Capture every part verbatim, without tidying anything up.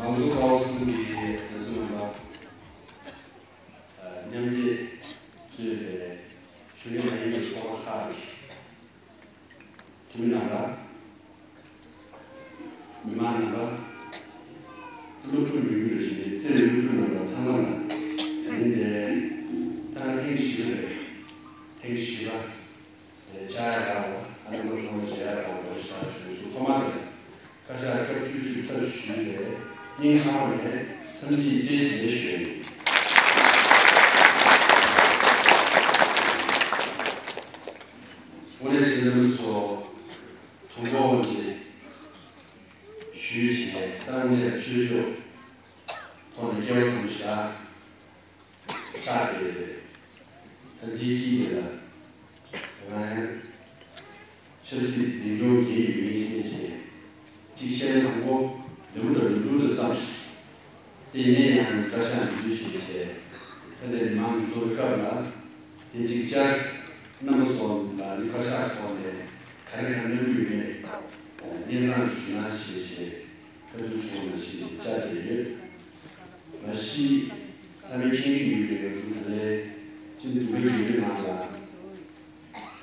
ང་ཚོ་ཀའོ་གསུམ་གྱི་བདེ་སྲུང་རྣམ་པ། མཉམ་འབྲེལ་གཙོས་པའི་གཞུང་འབྲེལ་མ་ཡིན་པའི་ཚོགས་པ་ཁག་གི་འཐུས་མི་རྣམ་པ། མི་མང་རྣམ་པ། སློབ་ཕྲུག་ཡོད་རེད་ཞེས་བརྩེ་བའི་སློབ་ཕྲུག་རྣམ་པ་ཚང་མ་ལ་ད་ནི་འདིར་ད་ཐེངས་བཞི་པ་རེད། ཐེངས་བཞི་པ། ལས་བྱ་ཡག་པོ། ཨ་ནི་མ་ཚང་མ་བྱེད་ཡག་པོ་ཞེས་ཞུ་ཞུ་ཐོག་མ་དེ་བཀའ་ཤག་སྐབས་བཅུ་བཞི་ཚར་ཞུས་ཏེ་སྙིང་ཁ་ནས་འཚམས་འདྲི་བཀྲ་ཤིས་བདེ་ལེགས་ཞུ་ཡ་ཡིན། དངོས་གནས་བྱས་ན་ཚོ་དུས་འཁོར་དབང་ཆེན་ཞུས་བྱས་ཏེ་ནས་ཆོས་ཕྱོགས་ཐོག་ནས་སྐལ་བ་བཟང་པོ་ཞིག་ཆགས་བསྡད་ཡོད་རེད། ད་འདི་གཅིག་དེ་ལ་ང་ཡང་ཆབ་སྲིད་འཛིན་སྐྱོང་རྒྱས་ཡོད་མེད་ཤེས་བྱས། གཅིག་བཤད་ན་དང་པོ་ལམ་ལ་ལུས་འགྲོ་བསམ་ཞིང་། དེ་ནས་ཡང་བཀའ་ཤག་འཛུལ་ཞེས་བྱས། ད་ལྟའི་མི་མང་གི་འཚོ་བའི་སྐབས་ལ་དེ་གཅིག་བཅར། རྣམ་པ་ཚོ་ལ་ནི་བཀའ་ཤག་ཐོག་ནས་ག་རེ་ག་རེ་གནང་གི་ཡོད་མེད་སྙན་སེང་ཞུ་ན་ཞེས་བྱས་བཀའ་བསྡུར་བྱུང་བ་ཞིག་བཅར་བསྡད་ཡོད། མ་གཞི་ཚང་མས་མཁྱེན་གྱི་ཡོད་པའི་ང་ཚོ་ད་ལྟའི་སྤྱི་འཐུས་བདུན་པ་བརྒྱད་པའི་ནང་ལ་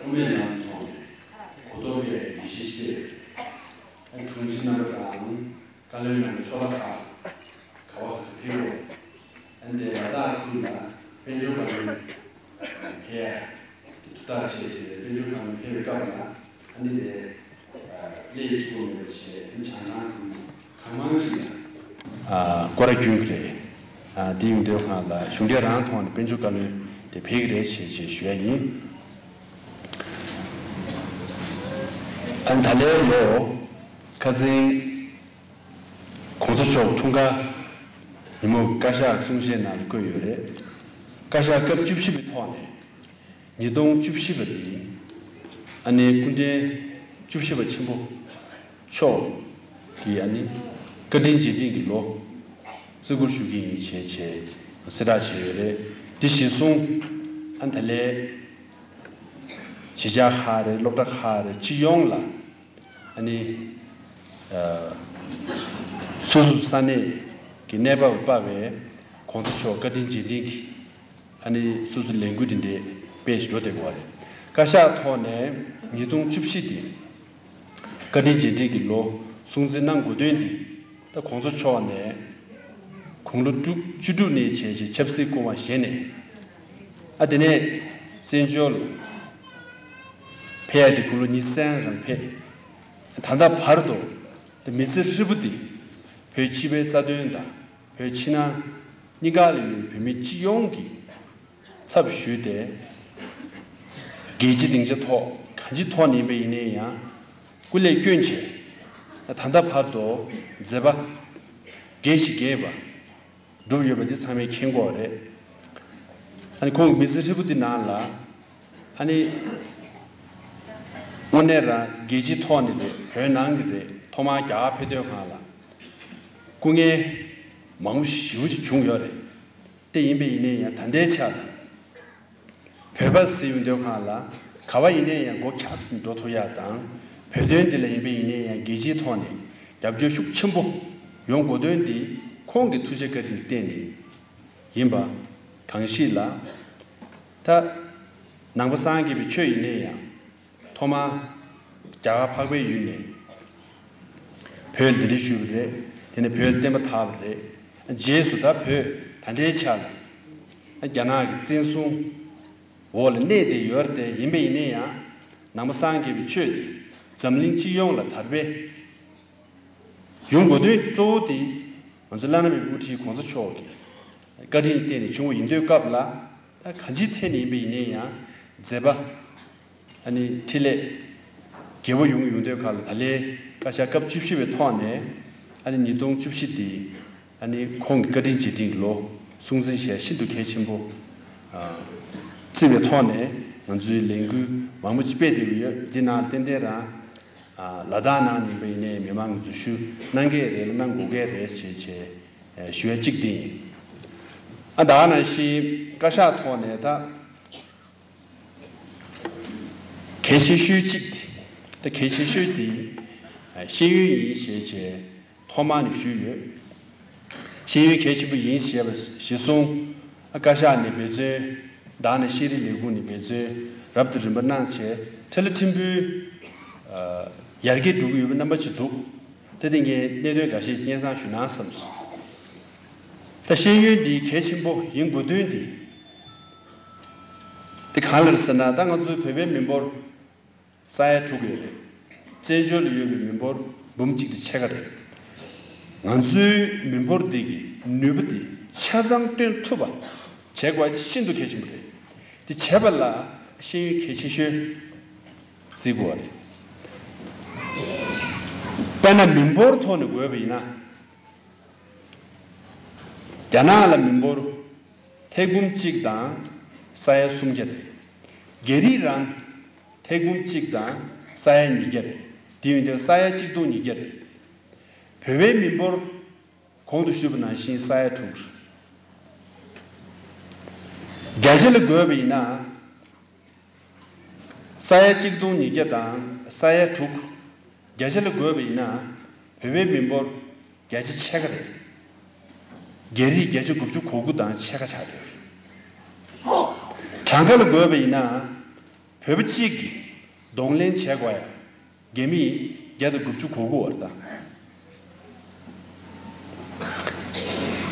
དབུ་མའི་ལམ་ཐོག་ནས་གོ་རྟོགས་སྤེལ་ཡག་གི་ཡེ་ཤེས་ཤིག་སྤེལ་ཡོད། དྲུང་ཆེ་རྣམ་པ་དང་བཀའ་བློན་རྣམ་པ་ཕྱོགས་མཐའ་ཁག་ག་བ་ག་ས་ཕེབས་རོགས། ཨ་ནི་དེ་ལ་དྭགས་ཁུལ་ལ་དཔལ་འབྱོར་བཀའ་བློན་ཕེབས་ཡག་གི་ཐུགས་ཐག་བཅད་དེ་དཔལ་འབྱོར་བཀའ་བློན་ཕེབས་པའི་སྐབས་ལ་ཨ་ནི་དེ་ལས་གཅིག་པོ་མེད་པ་བྱས་ཨ་ནི་བྱང་ཐང་ཁུལ་གང་མང་ཞིག་ལ་སྐོར་ར་བསྐྱོན་གྱི་རེད། དེ་ཡོང་དུས་སྒང་ལ་གཞུང་འབྲེལ་རང་ཐོག་ནས་དཔལ་འབྱོར་བཀའ་བློན་དེ་ཕེབས་ཀྱི་རེད་ཞེས་ཞེས་ཞུ་ཡ་ཡིན། ཨ་ནི་ད་ལོའི་ལོ་ཁ་སང་གོང་ས་མཆོག་འཁྲུངས་སྐར་ཉིན་མོ་བཀའ་ཤག་གསུང་བཤད་ནང་ལ་བཀོད་ཡོད་རེད། བཀའ་ཤག་སྐབས་བཅུ་བཞི་པའི་ཐོག་ནས་ཉིས་སྟོང་བཅུ་བཞི་པ་དེ་ཨ་ནེ་སྐུ་ཕྲེང་བཅུ་བཞི་པ་ཆེན་པོ་མཆོག་གི་ཨ་ནེ་བཀའ་དྲིན་རྗེས་དྲན་གྱི་ལོ་བརྩི་བཀུར་ཞུ་གི་ཡིན་ཞེས་བྱས་གསལ་བསྒྲགས་བྱས་ཡོད་རེད། འདི་གཞིར་བཟུང་ཨ་ད་ལས་གཞིས་ཆགས་ཁག་རེད། སློབ་གྲྭ་ཁག་རེད། སྤྱི་ཡོངས་ལ་ཨ་ནི་ཨ་སོ་སོ་ས་གནས་ཀྱི་གནས་བབ་དཔག་པའི་གོང་ས་མཆོག་བཀའ་དྲིན་རྗེས་དྲན་གྱི་ཨ་ནི་སོ་སོའི་ལས་འགུལ་འདི་འདྲའི་སྤེལ་བཞིན་འགྲོ་བསྡད་ཀྱི་ཡོད་རེད། བཀའ་ཤག་ཐོག་ནས་ཉིས་སྟོང་བཅུ་བཞི་དེ་བཀའ་དྲིན་རྗེས་དྲན་གྱི་ལོ་སྲུང་བརྩི་གནང་དགོས་དོན་འདི་ད་གོང་ས་མཆོག་ནས་དགུང་ལོ་དྲུག་བཅུ་དྲུག་ནས་བྱས་བྱས་ཆབ་སྲིད་སྐུ་དབང་བཞེས་ནས་ཨ་དེ་ནས་བཙན་བྱོལ་ཕེབས་ཡ་དེ་དགུང་ལོ་ཉི་ཤུ་རྩ་གསུམ་རང་ཕེབས། ད་ལྟ་བར་དུ་མི་ཚེ་ཧྲིལ་པོ་འདི་བོད་སྤྱི་པའི་རྩ་དོན་དང་བོད་ཕྱི་ནང་གཉིས་ཀ་ལ་ཡོད་པའི་བོད་མི་སྤྱི་ཡོངས་ཀྱི་ཚབ་ཞུས་ཏེ། རྒྱལ་སྤྱིའི་སྡིངས་ཆ་ཐོག་གང་ཅིའི་ཐོག་ནས་ཡིན་པ་ཡིན་ནའི་ཡང་སྐུ་ལས་བསྐྱོན་བྱས། ད་ལྟ་བར་དུ་མཛད་པ་རྒྱས་ཤིང་རྒྱས་པ་བསྒྲུབས་ཡོད་པ་འདི་ཚང་མས་མཁྱེན་གྱི་ཡོད་རེད། ཨ་ནི་ཁོང་གི་མི་ཚེ་ཧྲིལ་པོ་འདི་ནང་ལ་ཨ་ནི་དངོས་གནས་རང་རྒྱལ་སྤྱིའི་ཐོག་ནས་རེད། བོད་ནང་གི་རེད། ཐོག་མར་རྒྱ་གར་ཕེབས་དུས་སྒང་ལ་སྐུ་ངལ་མང་པོ་ཞེ་པོ་ཅིག་བྱུང་ཡོད་རེད། དེ་ཡིན་པ་ཡིན་ནའི་ཡང་ད་ལྟའི་ཆར་བོད་པ་ཟེར་ཡོང་དུས་སྒང་ལ་ག་བ་ཡིན་ནའི་ཡང་མགོ་འཁྱགས་ཟིན་འགྲོ་ཐུབ་ཡ་དང་། བོད་དོན་འདི་ལ་ཡིན་པ་ཡིན་ནའི་ཡང་རྒྱལ་སྤྱིའི་ཐོག་ནས་རྒྱབ་སྐྱོར་ཤུགས་ཆེན་པོ་ཡོང་དགོས་དོན་འདི་ཁོང་གི་ཐུགས་རྗེ་བཀའ་དྲིན་བརྟེན་ནས་ཡིན་པ་གང་ཞིག་ལ། ད་ནང་པ་སངས་རྒྱས་པའི་ཆོས་ཡིན་ནའི་ཡང་ཐོག་མར་རྒྱ་གར་འཕགས་པའི་ཡུལ་ནས་བོད་ལ་གདན་འདྲེན་ཞུས་པ་རེད། དེ་ནས་བོད་ལ་བསྟན་པ་དར་བ་རེད། རྗེས་སུ་ད་བོད་ད་ལྟའི་ཆར་རྒྱ་ནག་གི་བཙན་བཟུང་འོག་ལ་གནས་བསྡད་ཡོད་རེད། དེ་ཡིན་པ་ཡིན་ནའི་ཡང་ནང་པ་སངས་རྒྱས་པའི་ཆོས་དེ་འཛམ་གླིང་སྤྱི་ཡོངས་ལ་དར་སྤེལ་ཡོང་དགོས་དོན་གཙོ་བོ་དེ་ང་ཚོ་བླ་ན་མེད་པའི་དབུ་ཁྲིད་གོང་ས་མཆོག་གི་བཀའ་དྲིན་ལ་བརྟེན་ནས་བྱུང་བ་ཡིན་དུས་སྐབས་ལ། ད་གང་ཅིའི་ཐད་ནས་ཡིན་པ་ཡིན་ནའི་ཡང་མཛད་པ་ཨ་ནི་འཕྲིན་ལས་རྒྱས་པོ་ཡོང་གི་ཡོང་དུས་སྒང་ལ་ད་ལོའི་བཀའ་ཤག་སྐབས་བཅུ་བཞི་པའི་ཐོག་ནས་ཨ་ནི་ཉིས་སྟོང་བཅུ་བཞི་འདི་ཨ་ནི་ཁོང་གི་བཀའ་དྲིན་རྗེས་དྲན་གྱི་ལོ་སྲུང་བརྩི་བྱས་ཤིན་ཏུ་གལ་ཆེན་པོ་བརྩི་བའི་ཐོག་ནས་ང་ཚོའི་ལས་འགུལ་མང་པོ་ཅིག་སྤེལ་བསྡད་ཀྱི་ཡོད། འདི་ནང་ཏན་ཏན་རང་ལ་དྭགས་ནང་ནས་ཡིན་པ་ཡིན་ནའི་མི་མང་གིས་འཛུལ་ཞུགས་གནང་གི་རེད་ལ་གནང་དགོས་ཀྱི་རེད་ཞེས་བྱས་ཞུ་ཡ་གཅིག་འདི་ཡིན། ཨ་ད་ག་ནང་བཞིན་བཀའ་ཤག་ཐོག་ནས་ད་གལ་ཆེ་ཤོས་གཅིག་དེ་ད་གལ་ཆེ་ཤོས་དེ་ཤེས་ཡོན་ཡིན་ཞེས་བྱས་ཐོག་མར་ནས་ཞུས་ཡོད། ཤེས་ཡོན་གལ་ཆེན་པོ་ཡིན་ཞེས་པ་གཞིར་བཟུང་། བཀའ་ཤག་ནས་འབད་བརྩོན་དང་ནས་ཤེས་རིག་ལས་ཁུངས་ནས་འབད་བརྩོན་རབ་ཏུ་རིམ་པ་གནང་བྱས། ཁྲ་ལ་ཕྲན་བུའི་ཡར་རྒྱས་འགྲོ་གི་ཡོད་པའི་རྣམ་པ་ཅིག་འདུག་དེ་སྟེང་གི་གནད་དོན་འགའ་ཤས་སྙན་སེང་ཞུ་ན་བསམས་སོང་། ད་ཤེས་ཡོན་འདི་གལ་ཆེན་པོ་ཡིན་དགོས་དོན་འདི། དེ་གང་ལ་རེད་ཟེར་ན། ད་ང་ཚོའི་བོད་པའི་མི་འབོར་ས་ཡ་དྲུག་ཡོད་རེད། བཙན་བྱོལ་ལ་ཡོད་པའི་མི་འབོར་འབུམ་གཅིག་དང་ཕྱེད་ཀ་རེད། ང་ཚོའི་མི་འབོར་འདི་གི་ནུས་པ་འདི་ཆ་ཚང་བཏོན་ཐུབ་པ་བྱེད་དགོས་པ་དེ་ཤིན་ཏུ་གལ་ཆེན་པོ་རེད། དེ་བྱེད་པ་ལ་ཤེས་ཡོན་གལ་ཆེ་ཤོས་བརྩི་དགོས་པ་རེད། དཔེར་ན་མི་འབོར་ཐོག་ནས་བགོས་པ་ཡིན་ན། རྒྱ་ནག་ལ་མི་འབོར་ཐེར་འབུམ་གཅིག་དང་ས་ཡ་སུམ་བརྒྱ་རེད། རྒྱ་རིགས་རང་ཐེར་འབུམ་གཅིག་དང་ས་ཡ་ཉིས་བརྒྱ་རེད། དེ་ཡིན་དུས་ས་ཡ་གཅིག་སྟོང་ཉིས་བརྒྱ་རེད། བོད་པའི་མི་འབོར་གོང་དུ་ཞུས་པ་ནང་བཞིན་ས་ཡ་དྲུག་རེད། བརྒྱ་ཆ་ལ་བགོས་པ་ཡིན་ན། ས་ཡ་གཅིག་སྟོང་ཉིས་བརྒྱ་དང་ས་ཡ་དྲུག་བརྒྱ་ཆ་ལ་བགོས་པ་ཡིན་ན། བོད་པའི་མི་འབོར་བརྒྱ་ཆ་ཕྱེད་ཀ་རེད། རྒྱ་རིགས་བརྒྱ་ཆ་དགུ་བཅུ་གོ་དགུ་དང་ཕྱེད་ཀ་ཆགས་བསྡད་ཡོད་རེད། གྲངས་ཀ་ལ་བགོས་པ་ཡིན་ན། བོད་པ་གཅིག་གིས་གདོང་ལེན་བྱེད་དགོས་ཡ་རྒྱ་མི་བརྒྱ་དང་དགུ་བཅུ་གོ་དགུ་བར་དང་།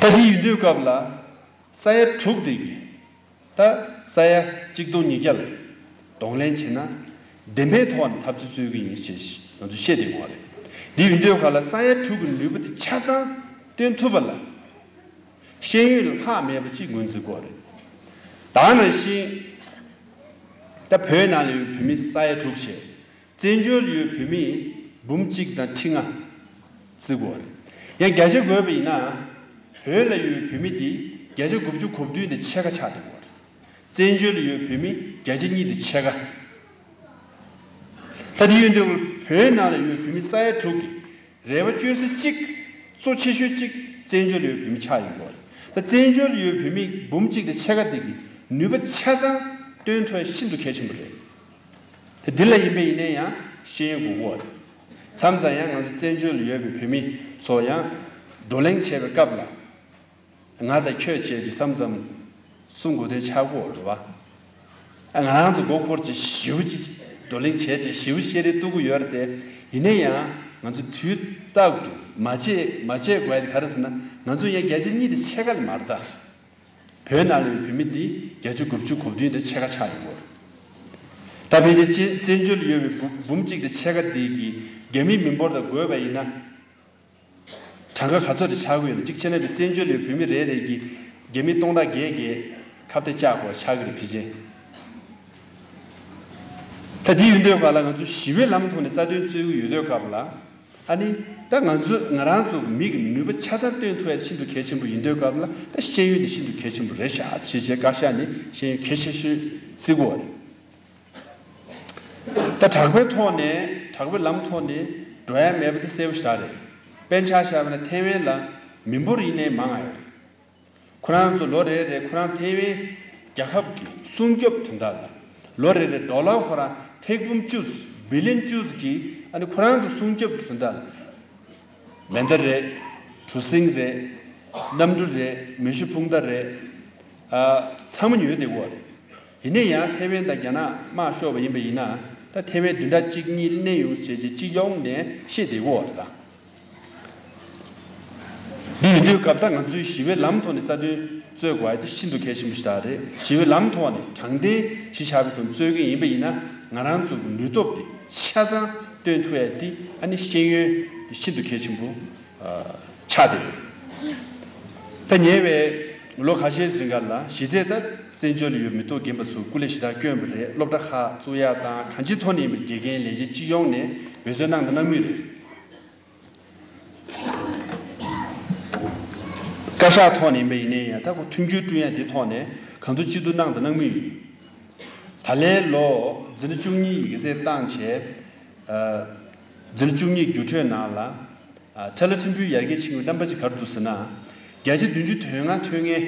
ད་དེ་ཡིན་དུས་སྐབས་ལ་ས་ཡ་དྲུག་དེ་གི་ད་ས་ཡ་གཅིག་སྟོང་ཉིས་བརྒྱ་ལ་གདོང་ལེན་བྱེད་ན། བདེན་པའི་ཐོག་ནས་འཐབ་རྩོད་རྩོད་ཀྱི་ཡིན་ཞེས་ང་ཚོས་བཤད་བསྡད་ཡོད་རེད། དེ་ཡིན་དུས་ག་ལ་ས་ཡ་དྲུག་གི་ནུས་པ་དེ་ཆ་ཚང་བཏོན་ཐུབ་པ་ལ། ཤེས་ཡོན་ལ་ལྷག་མེད་པ་ཅིག་ངོས་འཛིན་དགོས་རེད། ད་ནང་བཞིན་ད་བོད་ནང་ལ་ཡོད་བོད་མི་ས་ཡ་དྲུག་བྱས། བཙན་བྱོལ་ཡོད་བོད་མི་འབུམ་གཅིག་དང་ཁྲི་ལྔ་བརྩི་དགོས་རེད། ཡང་བརྒྱ་ཆ་བགོས་པ་ཡིན་ན། བོད་ལ་ཡོད་བོད་མི་དེ་བརྒྱ་ཆ་དགུ་བཅུ་གོ་བདུན་དང་ཕྱེད་ཀ་ཆགས་བསྡད་ཡོད་རེད། བཙན་བྱོལ་ལ་ཡོད་བོད་མི་བརྒྱ་ཆ་གཉིས་དང་ཕྱེད་ཀ། ད་དེ་ཡོད་དུས་བོད་ནང་ལ་ཡོད་བོད་མི་ས་ཡ་དྲུག་གི་རེ་བ་བཅོལ་ས་གཅིག་གཙོ་ཆེ་ཤོས་གཅིག་བཙན་བྱོལ་ཡོད་བོད་མི་ཆགས་ཡོང་གི་ཡོད་རེད། ད་བཙན་བྱོལ་ཡོད་བོད་མི་འབུམ་གཅིག་དང་ཕྱེད་ཀ་དེ་གི་ནུས་པ་ཆ་ཚང་བཏོན་ཐུབ་ཡ་ཤིན་ཏུ་གལ་ཆེན་པོ་རེད། དེ་འདི་ལ་ཡིན་པ་ཡིན་ན་ཡང་ཤེས་ཡོན་དགོས་ཀྱི་ཡོད་རེད། མཚམས་མཚམས་ཡང་ང་ཚོ་བཙན་བྱོལ་ཡོད་པའི་བོད་མི་ཚོ་ཡང་བགྲོ་གླེང་བྱེད་པའི་སྐབས་ལ། ང་དང་ཁྱོད་བྱས་ཀྱི་མཚམས་མཚམས་གསུང་དགོས་དོན་ཆགས་ཀྱི་ཡོད་རེད་པ། ཨ། ང་རང་ཚོ་མགོ་འཁོར་གྱི་ཞེ་པོ་ཅིག་བགྲོ་གླེང་བྱས་བྱས་ཞེ་པོ་ཤེས་རེ་གཏོང་གི་ཡོད་རེད་དེ། ཡིན་ན་ཡང་ང་ཚོ་དུས་རྟག་ཏུ་མ་བརྗེད་མ་བརྗེད་དགོས་ཡ་དེ་ག་རེ་ཟེར་ན། ང་ཚོ་ཡང་བརྒྱ་ཆ་གཉིས་དང་ཕྱེད་ཀ་ལས་མ་རེད་ད། བོད་ནང་ལ་ཡོད་བོད་མི་འདི་བརྒྱ་ཆ་དགུ་བཅུ་གོ་བདུན་དང་ཕྱེད་ཀ་ཆགས་ཡོད་རེད། ད་ཕལ་ཆེར་བཙན་བཙན་བྱོལ་ཡོད་པའི་འབུམ་འབུམ་གཅིག་དང་ཕྱེད་ཀ་འདི་གི་རྒྱ་མིའི་མི་འབོར་དང་བགོས་པ་ཡིན་ན། གྲངས་ཀ་ག་ཚོད་དེ་ཆགས་ཀྱི་ཡོད་ན། གཅིག་བྱས་ན་བཙན་བྱོལ་ཡོད་བོད་མི་རེ་རེ་གིས་རྒྱ་མི་སྟོང་ཕྲག་བརྒྱད་བརྒྱད་ཁ་གཏད་བཅག་དགོས་ཆགས་ཀྱི་རེད་ཕལ་ཆེར། ད་དེ་ཡིན་དུས་ག་ལ་ང་ཚོ་ཞི་བའི་ལམ་ཐོག་ནས་རྩ་དོན་རྩོད་ཀྱི་ཡོད་དུས་སྐབས་ལ། ཨ་ནི་ད་ང་ཚོ་ང་རང་ཚོ་མི་གི་ནུས་པ་ཆ་ཚང་བཏོན་ཐུབ་ཡ་ཤིན་ཏུ་གལ་ཆེན་པོ་ཡིན་དུས་སྐབས་ལ། ད་ཤེས་ཡོན་དེ་ཤིན་ཏུ་གལ་ཆེན་པོ་རེད་ཤག་ཞེས་བྱས་བཀའ་ཤག་ནས་ཤེས་ཡོན་གལ་ཆེ་ཤོས་བརྩི་དགོས་པ་རེད། ད་དྲག་པོའི་ཐོག་ནས་དྲག་པོའི་ལམ་ཐོག་ནས་འགྲོ་ཡ་མེད་པ་དེ་གསལ་པོ་ཞེ་དྲག་རེད། དཔེར་ན་ཆ་བཞག་པ་ན་ཐའེ་ཝན་ལ་མི་འབོར་ཡིན་ནའི་མང་ང་ཡོད་རེད། ཁོ་རང་ཚོ་ལོ་རེ་རེ་ཁོ་རང་ཐའེ་ཝན་རྒྱལ་ཁབ་ཀྱི་སྲུང་སྐྱོབ་དོན་དག་ལ་ལོ་རེ་རེ་ཌོ་ལར་ཁོ་རང་ཐེར་འབུམ་བཅུ། བི་ལི་ཡོན་བཅུ་གི་ཨ་ནི་ཁོ་རང་ཚོ་སྲུང་སྐྱོབ་ཀྱི་དོན་དག་ལ། མེ་མདའ་རེད། གྲུ་གཟིངས་རེད། གནམ་གྲུ་རེད། མེ་ཤུགས་འཕུར་མདའ་རེད། ཨ། ཚང་མ་ཉོས་བསྡད་ཡོད་རེད། ཡིན་ན་ཡང་ཐའེ་ཝན་དང་རྒྱ་ནག་དམག་ཤོར་བ་ཡིན་པ་ཡིན་ན། ད་ཐའེ་ཝན་བདུན་ཕྲག་གཅིག་གཉིས་གནས་ཡོང་ཟེར་བྱས་སྤྱི་ཡོངས་ནས་བཤད་བསྡད་ཡོད་རེད་ད། འདི་ཡིན་དུས་སྐབས་ད་ང་ཚོས་ཞི་བའི་ལམ་ཐོག་ནས་རྩ་དོན་རྩོད་དགོས་ཡ་དེ་ཤིན་ཏུ་གལ་ཆེན་པོ་ཞིག་རེད། ཞི་བའི་ལམ་ཐོག་ནས་དྲང་བདེན་གཞི་བཞག་པའི་ཐོག་རྩོད་མཁན་ཡིན་པ་ཡིན་ན། ང་རང་ཚོ་གི་ནུས་སྟོབས་དེ་ཆ་ཚང་བཏོན་ཐུབ་ཡ་དེ་ཨ་ནི་ཤེས་ཡོན་དེ་ཤིན་ཏུ་གལ་ཆེན་པོ་ཆགས་བསྡད་ཡོད། ད་ཉེ་བའི་ལོ་ཁ་ཤས་རིང་ག་ལ་གཞི་རྩའི་ད་བཙན་བྱོལ་ལ་ཡོད་མི་ཐོག་རྒན་པ་ཚོ་སྐུ་ལས་ཞེ་དྲག་བསྐྱོན་པ་རེད། སློབ་གྲྭ་ཁག་བཙུགས་ཡ་དང་གང་ཅིའི་ཐོག་ནས་ཡིན་པའི་དགེ་རྒན་ལས་བྱེད་སྤྱི་ཡོངས་ནས་འབད་བརྩོན་གནང་དང་གནང་མུས་རེད། བཀའ་ཤག་ཐོག་ནས་ཡིན་པ་ཡིན་ནའི་ཡང་ད་ཁོ་མཐུན་འགྱུར་བསྐྲུན་ཡ་དེ་ཐོག་ནས་གང་ཐུབ་ཅི་ཐུབ་གནང་དང་གནང་མུས་ཡིན། ད་ལན་ལོ་འཛིན་གྲྭ་བཅུ་གཉིས་ཡི་གེ་ཚད་བཏང་བྱས། ཨ། འཛིན་གྲྭ་བཅུ་གཉིས་བརྒྱུད་སྤྲོད་ནང་ལ། ཨ། ཁྲ་ལ་ཕྲན་བུའི་ཡར་རྒྱས་ཕྱིན་པའི་རྣམ་པ་ཅིག་ག་རེ་འདུག་ཟེར་ན། བརྒྱ་ཆ་བདུན་ཅུ་དོན་ལྔ་ཐོན་མཁན།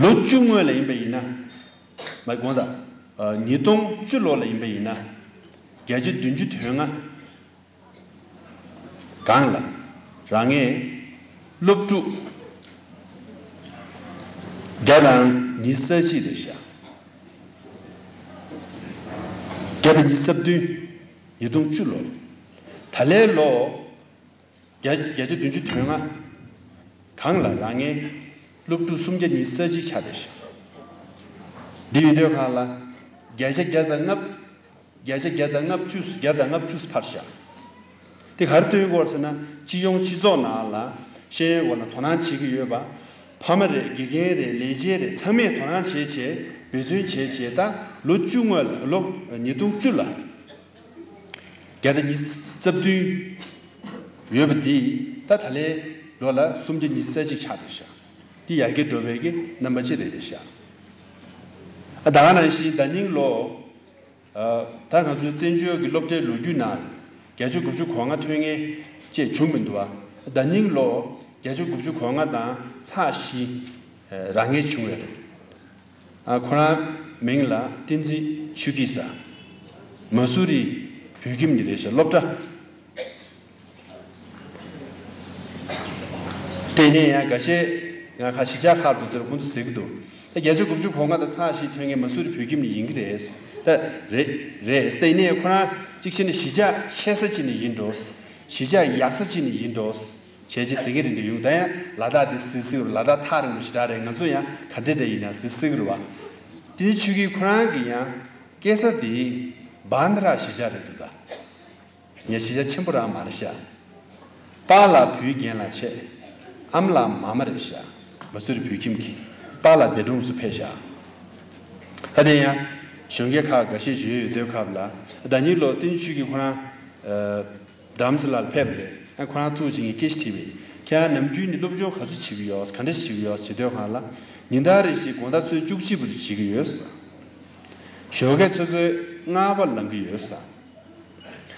ལོ་བཅུ་སྔོན་ལ་ཡིན་པ་ཡིན་ན། མ་དགོངས་དག་ཉིས་སྟོང་བཅུ་ལོ་ལ་ཡིན་པ་ཡིན་ན། བརྒྱ་ཆ་བདུན་ཅུ་དོན་ལྔ། ག་ གོང་ལ་རང་ངས་སློབ་ཕྲུག་བརྒྱ་དང་ཉི་ཤུ་རྩ་གཅིག་རེད་ཤག་བརྒྱ་དང་ཉི་ཤུ་རྩ་བདུན། ཉིས་སྟོང་བཅུ་ལོ། ད་ལོའི་ལོ་བརྒྱ་བརྒྱ་ཆ་བདུན་ཅུ་དོན་ལྔ། གོང་ལ་རང་ངས་སློབ་ཕྲུག་སུམ་བརྒྱ་ཉི་ཤུ་རྩ་གཅིག་ཆགས་བསྡད་ཤག་འདི་ཡོད་དུས་གོང་ལ་བརྒྱ་ཆ་བརྒྱ་དང་ལྔ། བརྒྱ་ཆ་བརྒྱ་དང་ལྔ་བཅུ། བརྒྱ་དང་ལྔ་བཅུ་འཕར་ཤག་དེ་ག་རེ་སྟོན་གྱི་ཡོད་ཟེར་ན། སྤྱི་ཡོངས་སྤྱི་ཚོགས་ནང་ལ་ཤེས་ཡོན་སྐོར་ལ་དོ་སྣང་བྱེད་ཀྱི་ཡོད་པ། ཕ་མ་རེད། དགེ་རྒན་རེད། ལས་བྱེད་རེད། ཚང་མས་དོ་སྣང་བྱས་བྱས། འབད་བརྩོན་བྱས་བྱས། ད་ལོ་བཅུ་སྔོན་ལ། ལོ་ཉིས་སྟོང་བཅུ་ལ་བརྒྱ་དང་ཉི་ཤུ་རྩ་བདུན་ཡོད་པ་འདི་ད་ད་ལོའི་ལོ་ལ་སུམ་བརྒྱ་ཉི་ཤུ་རྩ་གཅིག་ཆགས་བསྡད་ཤག་འདི་ཡར་རྒྱས་འགྲོ་བའི་གི་རྣམ་པ་ཅིག་རེད་བསྡད་ཤག་ཨ། ད་ག་ནང་བཞིན་ད་ནིང་ལོ། ཨ། ད་ང་ཚོའི་བཙན་བྱོལ་གྱི་སློབ་གྲྭའི་ལོ་རྒྱུས་ནང་བརྒྱ་ཆ་དགུ་བཅུ་གོ་ལྔ་ཐོན་མཁན་བཅས་བྱུང་མི་འདུག་པ། ད་ནིང་ལོ་བརྒྱ་ཆ་དགུ་བཅུ་གོ་ལྔ་དང་ཚེག་བཞི་རང་ངེས་བྱུང་ཡོད་རེད། ཨ། ཁོ་རང་མིང་ལ་བསྟན་འཛིན་ཆོས་སྐྱིད་ཟེར། མ་སུ་རི་བོད་ཁྱིམ་ནས་རེད་ཤག་སློབ་གྲྭ། དེ་ནས་ཡང་འགའ་ཤས་ང་ཁ་གཞིས་ཆགས་ཁག་ཏུ་དེར་ཁོང་ཚོ་ཟེར་གྱི་འདུག་ད་བརྒྱ་ཆ་དགུ་བཅུ་གོ་ལྔ་དང་ཚེག་བཞི་ཐོན་མཁན་མ་སུ་རི་བོད་ཁྱིམ་ནས་ཡིན་གྱི་རེད། ད་རེད་རེད། དེ་ནས་ཁོ་རང་གཅིག་བྱས་ན་གཞིས་ཆགས་ཆེ་ས་ཅིག་ནས་ཡིན་འགྲོ། གཞིས་ཆགས་ཡག་ས་ཅིག་ནས་ཡིན་འགྲོ། བྱས་རྗེས་ཟེར་མཁན་རེད་འདྲ་ཡོང་། ད་ཡང་ལ་དྭགས་དེ་ཟེར་ཟེར་གྱི་རེད། ལ་དྭགས་ཐག་རིང་པོ་ཞེ་དྲག་རེད། ང་ཚོ་ཡང་ག་འདྲ་འདྲ་ཡིན་ན་ཟེར་ཟེར་གྱི་རེད་པ། དེ་ནི་ཆོས་སྐྱིད་ཁོ་རང་གི་ཡང་སྐྱེས་ས་དེ་བན་དྷ་ར་གཞིས་ཆགས་རེད་འདུག་ད། ངའི་གཞིས་ཆགས་ཆེན་པོ་རང་མ་རེད་ཤག་པཱ་ལགས་བུའི་རྒན་ལགས་བྱས། ཨ་མ་ལགས་མ་མ་རེད་ཤག་མ་སུ་རི་བོད་ཁྱིམ་གྱི། པཱ་ལགས་འདས་གྲོངས་སུ་ཕེབས་ཤག་ད་དེ་ཡང་གཞོན་སྐྱེས་ཁག་འགའ་ཤས་བརྗོད་ཡོད་དུས་སྐབས་ལ། ད་ནིང་ལོ་བསྟན་ཆོས་ཀྱིས་ཁོ་རང་རྡ་རམ་ས་ལར་ཕེབས་རེད། ཨ། ཁོ་རང་ཐུག་བྱས་ངས་སྐད་ཆ་དྲིས་པས། ཁྱེད་རང་ནམ་རྒྱུན་ནས་སློབ་སྦྱོང་ག་ཚོད་བྱེད་ཀྱི་ཡོད། ག་འདྲ་བྱེད་ཀྱི་ཡོད་ཟེར་དུས་སྒང་ལ། ཉིན་ལྟར་རེ་བཞིན་དགོང་དག་ཚོད་བཅུ་གཅིག་བར་དུ་བྱེད་ཀྱི་ཡོད་ཟེར། ཞོགས་ཀས་ཚོད་ཚོད་ལྔ་པ་ལང་གི་ཡོད་ས།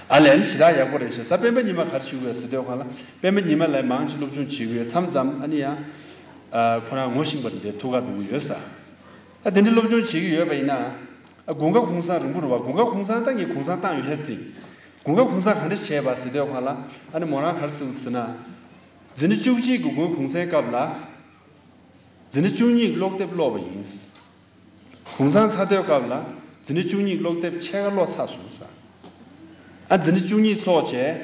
ཨ་ལས། ཨ་ནི་ཞེ་དྲག་ཡག་པོ་རེད་ཤག་ས། སྤེན་པ་ཉི་མ་ག་རེ་བྱེད་ཀྱི་ཡོད་ཟེར་དུས་སྒང་ལ། སྤེན་པ་ཉི་མ་ལས་མང་ཆེ་སློབ་སྦྱོང་བྱེད་ཀྱི་ཡོད། མཚམས་མཚམས་ཨ་ནི་ཡང་། ཨ། ཁོ་རང་ངོ་ཤེས་པ་རེད་དེ། ཐུག་གར་འགྲོ་གི་ཡོད་ས། ཨ། དེ་འདྲའི་སློབ་སྦྱོང་བྱེད་ཀྱི་ཡོད་པ་ཡིན་ན། ཨ། དགུན་ཁ་གུང་གསེང་རིང་པོ་རེད་པ། དགུན་ཁ་གུང་གསེང་ད་ངས་གུང་གསེང་བཏང་ཡོད་ཤག་ཟེར། དགུན་ཁ་གུང་གསེང་ག་འདྲ་བྱས་པ་ཟེར་དུས་སྒང་ལ། ཨ་ནི་མོ་རང་ག་རེ་ཟེར་ཟེར་ན། འཛིན་གྲྭ་བཅུ་གཅིག་གི་དགུན་ཁ་གུང་གསེང་སྐབས་ལ། འཛིན་གྲྭ་བཅུ་གཉིས་ཀློག་དེབ་ཀློག་པ་ཡིན། གུང་གསེང་ཚར་དུས་སྐབས་ལ་འཛིན་གྲྭ་བཅུ་གཉིས་ཀློག་དེབ་ཕྱེད་ཀ་ཀློག་ཚར་སོང་ཟེར། ཨ། འཛིན་གྲྭ་བཅུ་གཉིས་ཚར་བྱས།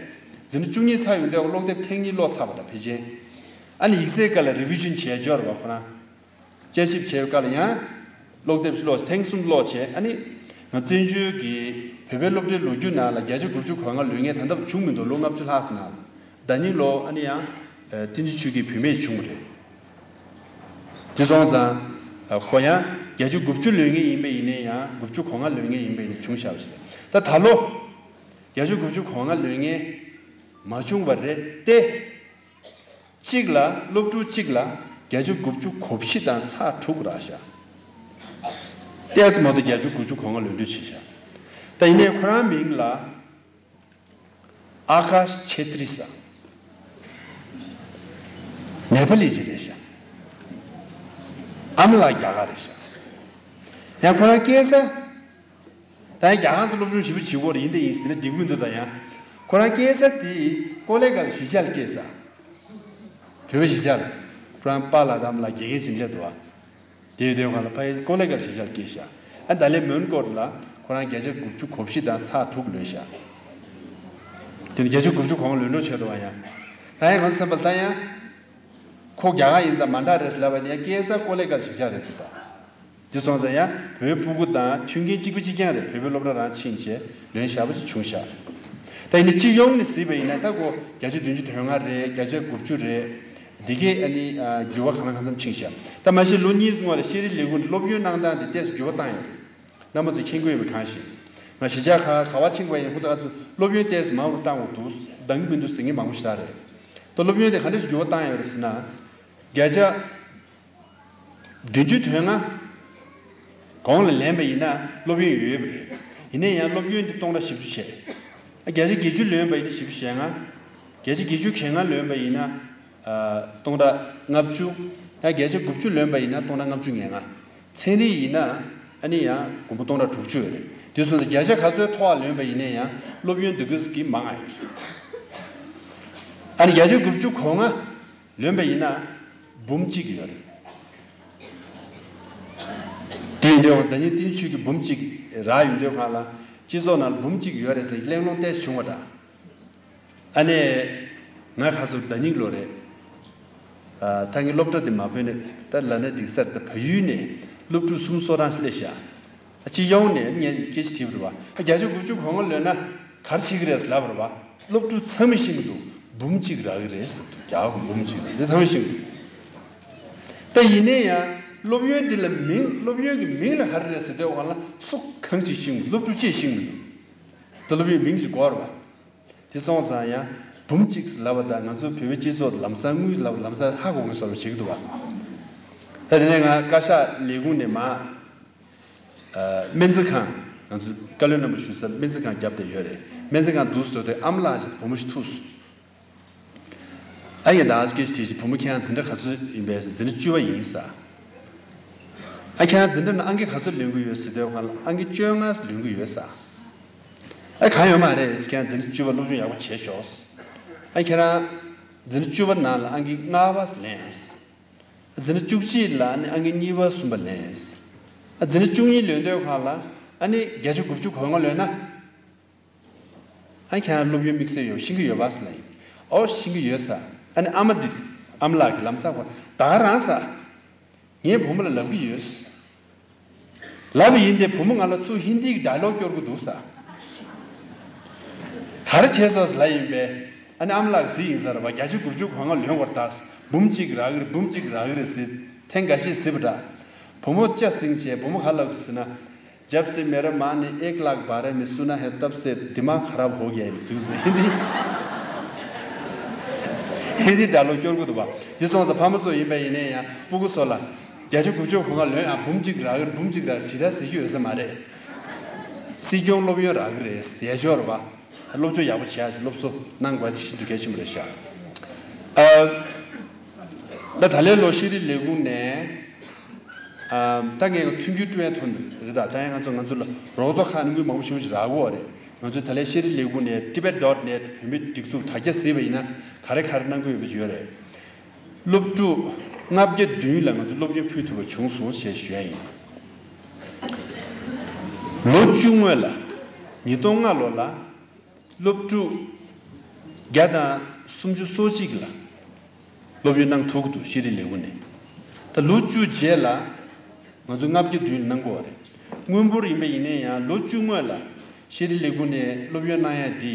འཛིན་གྲྭ་བཅུ་གཉིས་ཚར་ཡོང་དུས་ཀློག་དེབ་ཐེངས་གཉིས་ཀློག་ཚར་བ་འདྲ་ཕལ་ཆེར། ཨ་ནི་ཡིག་ཚད་སྒང་ལ་རི་བི་ཤན་བྱས་འཇོག་རེད་པ། ཁོ་རང་དཔྱད་ཞིབ་བྱས་པའི་སྐབས་ལ་ཡང་ཀློག་དེབ་ཀློག་ཐེངས་གསུམ་ཀློག་བྱས། ཨ་ནི་ང་བཙན་བྱོལ་གྱི་བོད་པའི་སློབ་གྲྭའི་ལོ་རྒྱུས་ནང་ལ་བརྒྱ་ཆ་དགུ་བཅུ་གོ་ལྔ་ལོན་མཁན་ད་ལྟ་བྱུང་མི་འདུག་ལོ་ལྔ་བཅུ་ལྷག་ཙམ་ནང་ལ། ད་ནིང་ལོ་ཨ་ནི་ཡང་། ཨ། བསྟན་འཛིན་ཆོས་སྐྱིད་བུད་མེད་བྱུང་བ་རེད། དེ་སོང་ཙང་། ཨ། ཁོ་ཡང་བརྒྱ་ཆ་དགུ་བཅུ་ལོན་མཁན་ཡིན་པ་ཡིན་ནའི་ཡང་། དགུ་བཅུ་གོ་ལྔ་ལོན་མཁན་ཡིན་པ་ཡིན་ནའི་བྱུང་བཞག་པ་ཞིག་རེད། ད་ད་ལོ་བརྒྱ་ཆ་དགུ་བཅུ་གོ་ལྔ་ལོན་མཁན་མ་བྱུང་བ་རེད་དེ། གཅིག་ལ། སློབ་ཕྲུག་གཅིག་ལ་བརྒྱ་ཆ་དགུ་བཅུ་གོ་བཞི་དང་ཚེག་དྲུག་རག་ཤག་ཏོག་ཙམ་མ་གཏོགས་བརྒྱ་ཆ་དགུ་བཅུ་གོ་ལྔ་ལོན་འདོད་བྱེད་ཤག་ད་ཡིན་ནའི་ཁོ་རང་མིང་ལ་ཨ་ཀཱཤ་ཆེ་ཏྲི་ཟེར། ནེ་པ་ལི་ཅིག་རེད་ཤག་ཨ་མ་ལགས་རྒྱ་གར་རེད་ཤག་ཡང་ཁོ་རང་སྐྱེས་ས། ད་ཡང་རྒྱ་གར་ཚོ་སློབ་སྦྱོང་ཞིབ་པོ་བྱེད་ཀྱི་ཡོད་རེད། ཡིན་དེ་ཡིན་ཟེར་ན་འགྲིག་གི་མི་འདུག་ད་ཡང་ཁོ་རང་སྐྱེས་ས་དེ་ཀོ་ལེ་གལ་གཞིས་ཆགས་ལ་སྐྱེས་ས། བོད་པའི་གཞིས་ཆགས་རེད། ཁོ་རང་པཱ་ལགས་དང་ཨ་མ་ལགས་དགེ་རྒན་ཅིག་རེད་འདུག་པ། དེ་ཡོད་དུས་སྒང་ལ་ཕ་གི་ཀོ་ལེ་གལ་གཞིས་ཆགས་ལ་སྐྱེས་ཤག་ཨ། ད་ལན་མོན་གྷོ་ལ་ཁོ་རང་བརྒྱ་ཆ་དགུ་བཅུ་གོ་བཞི་དང་ཚེག་དྲུག་ལོན་ཤག་དེ་ནི་བརྒྱ་ཆ་དགུ་བཅུ་གོ་ལྔ་ལོན་འགྲོ་བྱས་འདུག་པ། ཡང་ད་ཡང་ང་ཚོ་བསམ་པ་ལ་ད་ཡང་ཁོ་རྒྱ་གར་ཡིན་ཙང་མ་འདྲ་རེད་ཟེར་ལབ་པ་ཡིན་ན། ཡང་སྐྱེས་ས་ཀོ་ལེ་གལ་གཞིས་ཆགས་རེད་འདུག་ད། དེ་སོང་ཙང་ཡང་བོད་ཕྲུ་གུ་དང་མཐུན་རྐྱེན་གཅིག་པ་གཅིག་རྐྱང་རེད། བོད་པའི་སློབ་གྲྭ་རང་ཕྱིན་བྱས་ལོན་བཞག་པ་ཅིག་བྱུང་ཤག་ད་ཡིན་ནའི་སྤྱི་ཡོངས་ནས་གཟིགས་པ་ཡིན་ན་ད་ཁོ་བརྒྱ་ཆ་བདུན་ཅུ་དོན་ལྔ་རེད། བརྒྱ་ཆ་དགུ་བཅུ་རེད། འདི་གས་ཨ་ནི། ཨ། འགྱུར་བ་གང་ལ་གང་འཚམ་ཕྱིན་ཤག་ད་མ་གཞི་ལོ་གཉིས་སྔོན་ལ་ཤེས་རིག་ལས་ཁུངས་ནས་སློབ་ཡོན་གནང་སྟངས་འདི་ཏོག་ཙམ་འགྱུར་བ་བཏང་ཡོད་རེད། རྣམ་པ་ཚོས་མཁྱེན་གྱི་ཡོད་པ་གང་ཞིག་ང་གཞིས་ཆགས་ཁག་ག་པར་ཕྱིན་པ་ཡིན་ན་ཁོ་ཚོ་ག་ཚོད་སློབ་ཡོན་ཏོག་ཙམ་མང་རུ་བཏང་དགོས་འདུག་འདང་གི་མི་འདུག་ཟེར་མཁན་མང་པོ་ཞེ་དྲག་རེད། ད་སློབ་ཡོན་དེ་ག་འདྲ་ཞིག་འགྱུར་བ་བཏང་ཡོད་རེད་ཟེར་ན། བརྒྱ་ཆ་བདུན་ཅུ་དོན་ལྔ་གོང་ལ་ལེན་པ་ཡིན་ན་སློབ་ཡོན་ཡོད་པ་རེད། ཡིན་ན་ཡང་སློབ་ཡོན་དེ་སྟོང་ཕྲག་བཞི་བཅུ་བྱས། ཨ། བརྒྱ་ཆ་བརྒྱད་ཅུ་ལོན་པ་ཡིན་ན་བཞི་བཅུ་ཞེ་ལྔ། བརྒྱ་ཆ་བརྒྱད་ཅུ་གྱ་ལྔ་ལོན་པ་ཡིན་ན། ཨ། སྟོང་ཕྲག་ལྔ་བཅུ། ཡང་བརྒྱ་ཆ་དགུ་བཅུ་ལོན་པ་ཡིན་ན་སྟོང་ཕྲག་ལྔ་བཅུ་ང་ལྔ། ཚན་རིག་ཡིན་ན་ཨ་ནི་ཡང་སྒོར་མོ་སྟོང་ཕྲག་དྲུག་ཅུ་ཡོད་རེད། དེ་སོང་ཙང་བརྒྱ་ཆ་ག་ཚོད་མཐོ་བ་ལོན་པ་ཡིན་ན་ཡང་སློབ་ཡོན་འདི་ག་ཙམ་གྱིས་མང་ང་ཡོད་རེད། ཨ་ནི་བརྒྱ་ཆ་དགུ་བཅུ་གོ་ལྔ་ལོན་པ་ཡིན་ན་འབུམ་གཅིག་ཡོད་རེད། དེ་ཡིན་དུས་ཟླ་ཉིན་བསྟན་ཆོས་ཀྱི་འབུམ་གཅིག་རག་ཡོང་དུས་སྒང་ལ་སྤྱི་ཚོགས་ནང་ལ་འབུམ་གཅིག་ཡོད་རེད་ཟེར་གླེང་སློང་ཏོག་ཙམ་བྱུང་བ་འདྲ། ཨ་ནི་ང་ཁ་སང་ཟླ་ཉིན་ལོ་རེད། ཨ། ད་ངའི་སློབ་གྲྭ་དེ་མ་བོས་ནས་ད་ལབ་ན་འགྲིག་ས་རེད། ད་བལ་ཡུལ་ནས་སློབ་ཕྲུག་སུམ་ཅུ་སོ་གྲངས་ཤིག་སླེབས་ཤག་སྤྱི་ཡོངས་ནས་ངས་སྐད་ཆ་དྲིས་པ་རེད་བ། བརྒྱ་ཆ་དགུ་བཅུ་གོ་ལྔ་ལོན་ན་ག་རེ་བྱེད་ཀྱི་རེད་ལབ་པ་རེད་བ། སློབ་ཕྲུག་ཚང་མས་ཤེས་ཀྱི་འདུག་འབུམ་གཅིག་རག་གི་རེད་ཟེར་འདུག་རྒྱ་གར་འབུམ་གཅིག་རེད། དེ་ཚང་མས་ཤེས་ཀྱི་འདུག་ད་ཡིན་ན་ཡང་སློབ་ཡོན་འདི་ལ་མིང་། སློབ་ཡོན་གྱི་མིང་ལ་ག་རེ་རེད་ཟེར་དུས་སྒང་ལ་སུ་གང་ཅིག་ཤེས་ཀྱི་མི་འདུག་སློབ་ཕྲུག་གཅིག་ཤེས་ཀྱི་མི་འདུག་ད་སློབ་ཡོན་མིང་ཅིག་དགོས་རེད་བ། དེ་སོང་ཙང་ཡང་འབུམ་གཅིག་ལབ་པ་དང་ང་ཚོ་བོད་པའི་སྤྱི་ཚོགས་ལམ་སང་དངུལ་ལབ་ལམ་སང་ཧ་གོ་མཁན་བཟོ་འདྲ་བྱེད་ཀྱི་འདུག་བ། ད་དེ་ནས་ང་བཀའ་ཤག་ལས་ཁུངས་ནས་མར། ཨ། སྨན་རྩིས་ཁང་། ང་ཚོ་བཀའ་བློན་རྣམ་པ་བཞུགས་ས་སྨན་རྩིས་ཁང་རྒྱབ་དེ་ཡོད་རེད། སྨན་རྩིས་ཁང་འདུག་སེ་འགྲོ་དུས་ཨ་མ་ལགས་ཅིག་བུ་མོ་ཞིག་ཐུག་སོང་། ཨ་ཡེ། ད་སྐད་ཆ་དྲིས་ཤིག་བུ་མོ་ཁྱེད་རང་འཛིན་གྲྭ་ག་ཚོད་ཡིན་པས་ཟེར། འཛིན་གྲྭ་བཅུ་པ་ཡིན་ཟེར། ཨ། ཁྱེད་རང་འཛིན་གྲྭ་ནང་ཨང་ཀི་ག་ཚོད་ལོན་གྱི་ཡོད་ཟེར་དུས་སྒང་ལ་ཨང་ཀི་བཅོ་ལྔ་ལོན་གྱི་ཡོད་ཟེར། ཨ། གང་ཡོད་མ་རེད། ཁྱེད་རང་འཛིན་གྲྭ་བཅུ་པ་སློབ་སྦྱོང་ཡག་པོ་བྱས་ཤོག་ཨ། ཁྱེད་རང་འཛིན་གྲྭ་བཅུ་པ་ནང་ལ་ཨང་ཀི་ལྔ་པ་ལེན། འཛིན་གྲྭ་བཅུ་གཅིག་ལ་ཨ་ནི་ཨང་ཀི་གཉིས་པ་གསུམ་པ་ལེན། ཨ། འཛིན་གྲྭ་བཅུ་གཉིས་ལོན་དུས་སྒང་ལ་ཨ་ནི་བརྒྱ་ཆ་དགུ་བཅུ་གོ་ལྔ་ལོན་ན། ཨ། ཁྱེད་རང་སློབ་ཡོན་དམིགས་བསལ་ཡོད། ཤེས་ཀྱི་ཡོད་པས་ལབ་ཡིན། ཨོ། ཤེས་ཀྱི་ཡོད་ཟེར། ཨ་ནི་ཨ་མ་འདི། ཨ་མ་ལགས་ཀྱིས་ལམ་སང་ཁོ་ད་ག་རང་ཟེར། ངས་བུ་མོ་ལ་ལབ་ཀྱི་ཡོད་ཟེར། ལབ་པ་ཡིན་ཏེ་བུ་མོ་ང་ལ་ཚུར་ཧིན་དི་གི་ཌའི་ལོག་སྐྱོར་གྱི་འདུག་ཟེར། ག་རེ་བྱས་སོང་ཟེར་ལབ་ཡིན་པས། ཨ་ནི་ཨ་མ་ལགས་གཟིགས་ཡིན་ཟེར་བ། བརྒྱ་ཆ་དགུ་བཅུ་གོ་ལྔ་ལོན་དགོས་རེད་ད། འབུམ་གཅིག་རག་གི་རེད། འབུམ་གཅིག་རག་གི་རེད་ཟེར། ཐེངས་འགའ་ཤས་གཟིགས་པ་འདྲ། བུ་མོ་སྐྱ་སེང་ཆེ། བུ་མོ་ག་ལབ་ཟེར་ན། जब से मेरा माँ ने एक लाख बारह में सुना है, तब से दिमाग खराब हो गया है ཟེར་ཟེར། ཧིན་དི། ཧིན་དི་ཌའི་ལོག་སྐྱོར་གྱི་འདུག་བ། འདི་སོང་ཙང་ཕ་མ་ཚོ་ཡིན་པ་ཡིན་ནའི་ཡང་སྤུ་གུ་ཚོ་ལ་བརྒྱ་ཆ་དགུ་བཅུ་གོ་ལྔ་ལོན་ཡང་འབུམ་གཅིག་རག་གི་རེད། འབུམ་གཅིག་རག་གི་རེད་ཞེ་དྲག་ཟེར་རྒྱུ་ཡོད་ས་མ་རེད། སྲིད་སྐྱོང་སློབ་ཡོན་རག་གི་རེད་ཟེར་ཞོར་བ། སློབ་སྦྱོང་ཡག་པོ་བྱེད་ཡ་ཞིག་སློབ་གསོ་གནང་དགོས་པ་ཤིན་ཏུ་གལ་ཆེན་པོ་རེད་ཤག་ཨ། ད་ད་ལོའི་ལོ་ཤེས་རིག་ལས་ཁུངས་ནས། ཨ། ད་ངས་མཐུན་འགྱུར་སྤྲོད་ཡ་ཐོན་རེད་ད། ད་ཡང་ང་ཚོ་ང་ཚོ་ལ་རོགས་ཚོགས་ཁག་ནས་དངུལ་མང་པོ་ཞེ་པོ་ཞིག་རག་གི་ཡོད་རེད། ང་ཚོའི་ད་ལོའི་ཤེས་རིག་ལས་ཁུངས་ནས་tibet dot net བོད་མི་སྒྲིག་འཛུགས་དྲ་རྒྱ་གཟིགས་པ་ཡིན་ན་ག་རེ་ག་རེ་གནང་གི་ཡོད་པ་ཅིག་ཡོད་རེད། སློབ་ཕྲུག་ལྔ་བརྒྱ་བདུན་ལ་ང་ཚོ་སློབ་ཡོན་ཕུལ་ཐུབ་པ་བྱུང་སོང་ཞེས་ཞུ་ཡ་ཡིན། ལོ་བཅུ་སྔོན་ལ། ཉིས་སྟོང་ལྔ་ལོ་ལ། སློབ་ཕྲུག་བརྒྱ་དང་སུམ་ཅུ་སོ་གཅིག་ལ་སློབ་ཡོན་གནང་ཐུབ་ཀྱི་འདུག་ཤེས་རིག་ལས་ཁུངས་ནས། ད་ལོ་བཅུ་རྗེས་ལ་ང་ཚོ་ལྔ་བརྒྱ་བདུན་ལ་གནང་དགོས་པ་རེད། དངུལ་འབོར་ཡིན་པ་ཡིན་ན་ཡང་ལོ་བཅུ་སྔོན་ལ་ཤེས་རིག་ལས་ཁུངས་ནས་སློབ་ཡོན་གནང་ཡ་དེ་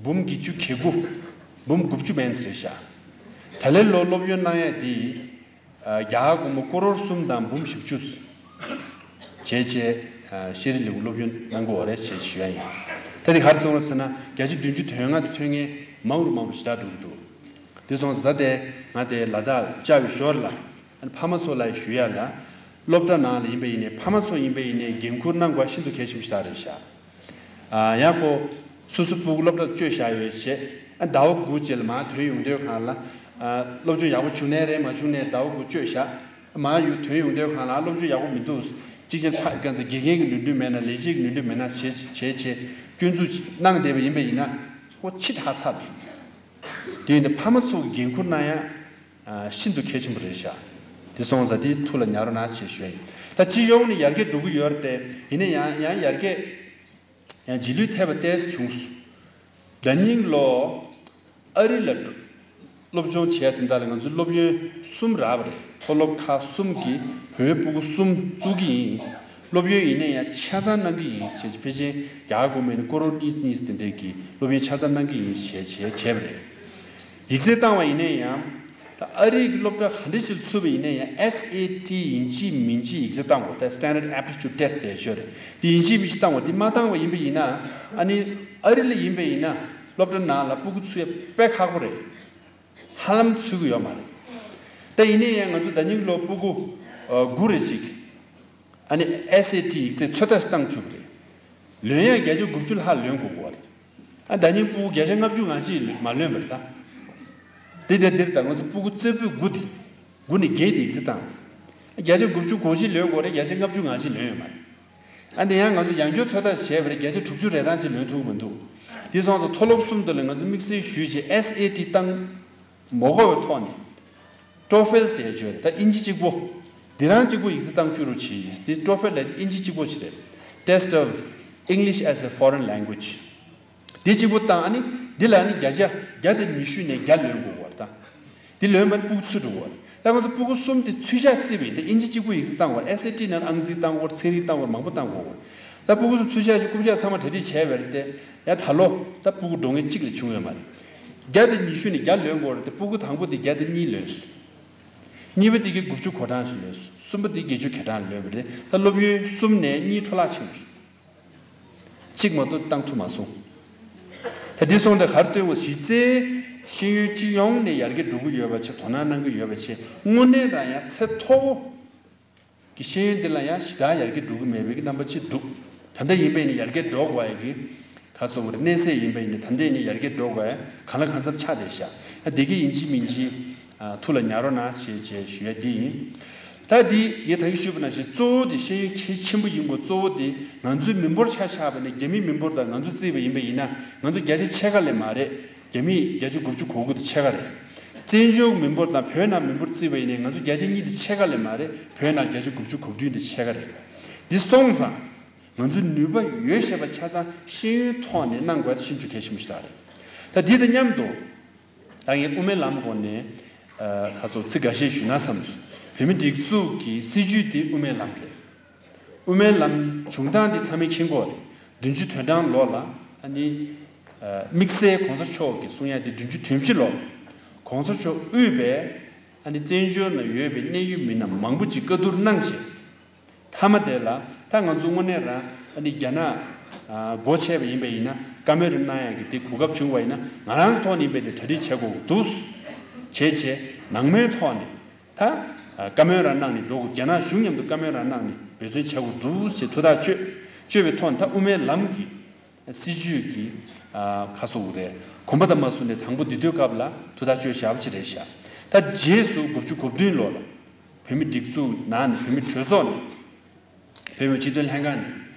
འབུམ་བརྒྱད་ཅུ་གྱ་དགུ། འབུམ་དགུ་བཅུ་མན་ཙམ་རེད་ཤག་ད་ལོའི་ལོ་སློབ་ཡོན་གནང་ཡ་དེ། ཨ། རྒྱ་གར་སྒོར་མོ་ཀོ་རོར་གསུམ་དང་འབུམ་བཞི་བཅུ་བྱས་བྱས། ཨ། ཤེས་རིག་ལས་ཁུངས་སློབ་ཡོན་གནང་དགོས་རེད་ཅེས་ཞུ་ཡ་ཡིན། ད་དེ་ག་རེ་སོང་ལ་ཟེར་ན་བརྒྱ་ཆ་བདུན་ཅུ་དོན་ལྔ་དེ་ཐོན་མཁན་མང་རུ་མང་རུ་ཞེ་དྲག་འགྲོ་གི་འདུག་དེ་སོང་ཙང་ད་དེ་ང་དེ་ལ་དྭགས་བཅར་བའི་ཞོར་ལ་ཨ་ནི་ཕ་མ་ཚོ་ལ་ཞུ་ཡ་ལ། སློབ་གྲྭ་ནང་ལ་ཡིན་པ་ཡིན་ནའི་ཕ་མ་ཚོ་ཡིན་པ་ཡིན་ནའི་འགན་འཁུར་གནང་དགོས་ཤིན་ཏུ་གལ་ཆེན་པོ་ཞེ་དྲག་རེད་ཤག་ཨ། ཡང་ཁོ་སོ་སོ་སྤུ་གུ་སློབ་གྲྭར་བཅོལ་བཞག་ཡོད་བྱས། ཨ། ཟླ་བ་དགུ་རྗེས་ལ་མར་ཐོན་ཡོང་དུས་སྒང་ལ། ཨ། སློབ་སྦྱོང་ཡག་པོ་བྱུང་ནའི་རེད། མ་བྱུང་ནའི་ཟླ་བ་དགུ་བཅོལ་བཞག་མར་ཡོང་ཐོན་ཡོང་དུས་སྒང་ལ་སློབ་སྦྱོང་ཡག་པོ་མི་འདུག་གཅིག་བྱས་ན་ཕ་ག་ཚོད་དགེ་རྒན་གྱི་ནུས་འདོད་མེད་ན། ལས་བྱེད་ཀྱི་ནུས་འདོད་མེད་ན་བྱས་བྱས་བྱས་སྐྱོན་འཛུགས་གནང་བསྡད་པ་ཡིན་པ་ཡིན་ན་ཁོ་ཕྱི་དྲགས་ཚར་འགྲོ། དེ་ཡིན་དུས་ཕ་མ་ཚོ་གི་འགན་འཁུར་གནང་ཡ། ཨ། ཤིན་ཏུ་གལ་ཆེན་པོ་རེད་ཤག་དེ་སོང་ཙང་དེ་ཐུགས་ལ་ཉར་རོགས་གནང་ཞེས་ཞུ་ཡ་ཡིན། ད་སྤྱི་ཡོངས་ནས་ཡར་རྒྱས་འགྲོ་གི་ཡོད་རེད་དེ། ཡིན་ན་ཡང་ཡང་ཡར་རྒྱས། ཡང་རྗེས་ལུས་ཐེབས་པ་ཏོག་ཙམ་བྱུང་སོང་། ཟླ་ཉིན་ལོ། ཨ་རི་ལ་འགྲོ། སློབ་སྦྱོང་བྱས་དེ་འདྲ་ལ་ང་ཚོ་སློབ་ཡོན་གསུམ་རག་པ་རེད། མཐོ་སློབ་ཁག་གསུམ་གྱི་བོད་པའི་སྤུ་གུ་གསུམ་བཙུགས་ཀྱི་ཡིན། སློབ་ཡོན་ཡིན་ན་ཡང་ཆ་ཚང་གནང་གི་ཡིན་ཞེས་ཕལ་ཆེར་རྒྱ་གར་སྒོར་མོ་ཡིན་ན་ཀོ་རོར་གཉིས་གཉིས་དེ་འདྲས་ཀྱི་སློབ་ཡོན་ཆ་ཚང་གནང་གི་ཡིན་ཞེས་བྱས་བྱས་པ་རེད། ཡིག་ཚད་བཏང་བ་ཡིན་ན་ཡང་། ད་ཨ་རིའི་སློབ་གྲྭ་ག་འདྲ་ཞིག་ཚུད་པ་ཡིན་ན་ཡང་ཨེས་ཨེ་ཊི་ཡིན་གཅིག་མིན་གཅིག་ཡིག་ཚད་བཏང་དགོས། ད་Standard Aptitude Test ཟེར་ཞོར་རེད། དེ་ཡིན་གཅིག་མིན་གཅིག་བཏང་དགོས། དེ་མ་བཏང་བ་ཡིན་པ་ཡིན་ན། ཨ་ནི་ཨ་རི་ལ་ཡིན་པ་ཡིན་ན་སློབ་གྲྭ་ནང་ལ་སྤུ་གུ་ཚུད་ཡ་དཔེ་ཁག་པོ་རེད། ཧ་ལམ་ཚུད་ཀྱི་ཡོད་མ་རེད། ད་ཡིན་ན་ཡང་ང་ཚོ་ཟླ་ཉིན་ལོ་སྤུ་གུ་ཨ་དགུ་རེ་ཞིག་ཨ་ནི་ཨེས་ཨེ་ཊི་ཡིག་ཚད་ཚོད་ལྟ་ཞིག་བཏང་བཅུག་པ་རེད། ལོན་ཡ་བརྒྱ་ཆ་དགུ་བཅུ་ལྷག་ལོན་དགོས་ཀྱི་ཡོད་རེད། ཨ། ཟླ་ཉིན་སྤུ་གུ་བརྒྱ་ཆ་ལྔ་བཅུ་ང་གཅིག་མ་ལོན་པ་རེད་ད། དེ་དེ་འདིར་ད་ང་ཚོ་སྤུ་གུ་རྩེ་ཕུད་དགུ་དེ། དགུ་ནས་བརྒྱད་དེ་ཡིག་ཚད་བཏང་། བརྒྱ་ཆ་དགུ་བཅུ་གོ་གཅིག་ལོན་དགོས་རེད། བརྒྱ་ཆ་ལྔ་བཅུ་ང་གཅིག་ལོན་ཡོད་མ་རེད། ཨ། དེ་ཡང་ང་ཚོ་ཡང་བསྐྱར་ཚོད་ལྟ་བྱས་པ་རེད། བརྒྱ་ཆ་དྲུག་ཅུ་རེ་གྲངས་ཅིག་ལོན་ཐུབ་ཀྱི་མི་འདུག་དེ་སོང་ཙང་མཐོ་སློབ་གསུམ་དེ་ལ་ང་ཚོ་དམིགས་བསལ་ཞུས་བྱས་ཨེས་ཨེ་ཊི་བཏང་མ་དགོས་པའི་ཐོག་ནས། ཊོ་ཧྥེལ་ཟེར་ཡ་བརྗོད་རེད། ད་དབྱིན་ཇི་གཅིག་པོ། འདི་རང་གཅིག་པོ་ཡིག་ཚད་བཏང་བཅུག་རོགས་གྱིས། དེ་ཊོ་ཧྥེལ་ལབ་དེ་དབྱིན་ཇི་གཅིག་པོ་ཅིག་རེད། Test of English as a Foreign Language། འདི་གཅིག་པོ་བཏང་ཨ་ནི། འདི་ལ་ཨ་ནི་བརྒྱ་ཆ་བརྒྱ་དང་ཉི་ཤུ་ནས་བརྒྱ་ལོན་དགོས་པ་རེད་ད། འདི་ལོན་པ་ནི་སྤུ་གུ་ཚུད་འགྲོ་གི་རེད། ད་ང་ཚོ་སྤུ་གུ་གསུམ་དེ་ཚུད་བཞག་བརྩིས་པ་ཡིན། ད་དབྱིན་ཇི་གཅིག་པོ་ཡིག་ཚད་བཏང་དགོས་རེད། ཨེས་ཨེ་ཊི་ནང་ཨང་རྩིས་བཏང་དགོས་རེད། ཚན་རིག་བཏང་དགོས་རེད། མང་པོ་བཏང་དགོས་རེད། ད་སྤུ་གུ་གསུམ་ཚུད་བཞག་ཅིག་རྐུབ་བཀྱག་ཚང་མ་གྲ་སྒྲིག་བྱས་པ་རེད་དེ། ཡ་ད་ལོ་ད་སྤུ་གུ་འགྲོ་མཁན་གཅིག་ལས་བྱུང་ཡོད་མ་རེད། བརྒྱ་དང་ཉི་ཤུ་ནས་བརྒྱ་ལོན་དགོས་རེད་དེ། སྤུ་གུ་དང་པོ་དེ་བརྒྱ་དང་གཉིས་ལོན་སོང་། གཉིས་པ་དེ་གིས་དགུ་བཅུ་གོ་གྲངས་ཤིག་ལོན་སོང་། གསུམ་པ་དེ་བརྒྱད་ཅུ་གོ་གྲངས་ལོན་པ་རེད། ད་སློབ་ཡུན་གསུམ་ནས་གཉིས་འཕྲོ་བརླག་ཕྱིན་པ་རེད། གཅིག་མ་གཏོགས་བཏང་ཐུབ་མ་སོང་། ད་འདི་སོང་དེ་ག་རེ་སྟོན་དགོས། གཞི་རྩའི་ཤེས་ཡོན་སྤྱི་ཡོངས་ནས་ཡར་རྒྱས་འགྲོ་གི་ཡོད་པ་བྱས། དོ་སྣང་གནང་གི་ཡོད་པ་བྱས། དངོས་གནས་རང་ཡང་ཚད་མཐོ་བོ་གི་ཤེས་ཡོན་འདི་ལ་ཡང་ཞེ་དྲག་ཡར་རྒྱས་འགྲོ་གི་མེད་པའི་གི་རྣམ་པ་ཅིག་འདུག། ད་ལྟ་ཡིན་པས་ནི་ཡར་རྒྱས་འགྲོ་དགོས་ཡ་གི་ཁ་སོ་བར་གནས་ཚད་ཡིན་པས་ནི། ད་ལྟ་ནི་ཡར་རྒྱས་འགྲོ་དགོས་ཡ་གང་ལ་གང་འཚམ་ཆགས་བསྡད་ཤག། ཨ་དེ་གི་ཡིན་གཅིག་མིན་གཅིག་ཨ་ཐུགས་ལ་ཉར་རོགས་གནང་ཞེས་བྱས་ཞུ་ཡ་འདི་ཡིན། ད་འདི་ངས་ད་གིན་ཞུས་པ་ནང་བཞིན་གཙོ་བོ་དེ་ཤེས་ཡོན་གལ་ཆེན་པོ་ཡིན་དགོས། གཙོ་བོ་དེ་ང་ཚོའི་མི་འབོར་ཆ་བཞག་པ་ནི་རྒྱ་མིའི་མི་འབོར་དང་ང་ཚོ་བརྩིས་པ་ཡིན་པ་ཡིན་ན། ང་ཚོ་བརྒྱ་ཆ་ཕྱེད་ཀ་ལས་མ་རེད། རྒྱ་མིས་བརྒྱ་ཆ་དགུ་བཅུ་གོ་དགུ་དེ་ཕྱེད་ཀ་རེད། བཙན་བྱོལ་མི་འབོར་དང་བོད་ནང་མི་འབོར་བརྩིས་པ་ཡིན་ནའི་ང་ཚོ་བརྒྱ་ཆ་གཉིས་དེ་ཕྱེད་ཀ་ལས་མ་རེད། བོད་ནང་བརྒྱ་ཆ་དགུ་བཅུ་གོ་བདུན་དེ་ཕྱེད་ཀ་རེད། འདི་སོང་ཙང་ང་ཚོའི་ནུས་པ་ཡོད་བཤད་པ་ཆ་ཚང་ཤེས་ཡོན་ཐོག་ནས་གནང་དགོས་ཡ་དེ་ཤིན་ཏུ་གལ་ཆེན་པོ་ཞིག་རེད། ད་འདི་དང་མཉམ་དུ་ད་ངས་དབུ་མའི་ལམ་སྐོར་ནས་ཨ་ཁ་སོ་ཚིག་འགའ་ཤས་ཞུས་ན་བསམ་སོང་། བོད་མིའི་སྒྲིག་འཛུགས་ཀྱི་སྲིད་བྱུས་དེ་དབུ་མའི་ལམ་རེད། དབུ་མའི་ལམ་བྱུང་སྟངས་འདི་ཚང་མས་མཁྱེན་གྱི་ཡོད་རེད། བདུན་ཅུ་དོན་གྲངས་ལོ་ལ་ཨ་ནི་ཨ་དམིགས་བསལ་གོང་ས་མཆོག་གིས་གསུང་ཡ་འདི་བདུན་ཅུ་དོན་བཞི་ལོ་གོང་ས་མཆོག་དབུས་པའི་ཨ་ནི་བཙན་བྱོལ་ནང་ཡོད་པའི་གནད་ཡོད་མི་སྣ་མང་པོ་ཅིག་བཀའ་བསྡུར་གནང་བྱས། མཐའ་མ་དེ་ལ་ད་ང་ཚོ་དངོས་གནས་རང་ཨ་ནི་རྒྱ་ནག་ཨ་སྒོ་ཕྱེ་བ་ཡིན་པ་ཡིན་ན། བཀའ་མོལ་རེ་གནང་ཡ་གི་དེ་གོ་སྐབས་བྱུང་བ་ཡིན་ན། ང་རང་ཚོ་ཐོག་ནས་ཡིན་པ་ཡིན་ན་གྲ་སྒྲིག་བྱེད་དགོས་འདུག་བྱས་བྱས་ནང་མོལ་ཐོག་ནས། ད་ཨ་བཀའ་མོལ་རང་གནང་ནས་འགྲོ་དགོས། རྒྱ་ནག་གཞུང་མཉམ་དུ་བཀའ་མོལ་རང་གནང་ནས་འབད་བརྩོན་བྱེད་དགོས་འདུག་ཅེས་ཐུགས་ཐག་གཅོད་གཅོད་པའི་ཐོག་ནས། ད་དབུ་མའི་ལམ་གྱི་སྲིད་བྱུས་ཀྱི་ཨ་ཁ་སོ་བོ་རེད། གོམ་པ་དང་མ་ཟུར་ནས་དང་པོ་འདི་དུས་སྐབས་ལ་ཐུགས་ཐག་གཅོད་བཞག་པ་ཅིག་རེད་ཤག། ད་རྗེས་སུ་དགུ་བཅུ་གོ་བདུན་ལོ་ལ་བོད་མི་སྒྲིག་འཛུགས་ནང་ནས། བོད་མི་གྲོས་ཚོགས་ནས། བོད་མི་སྤྱི་འཐུས་ལྷན་ཁང་ནས་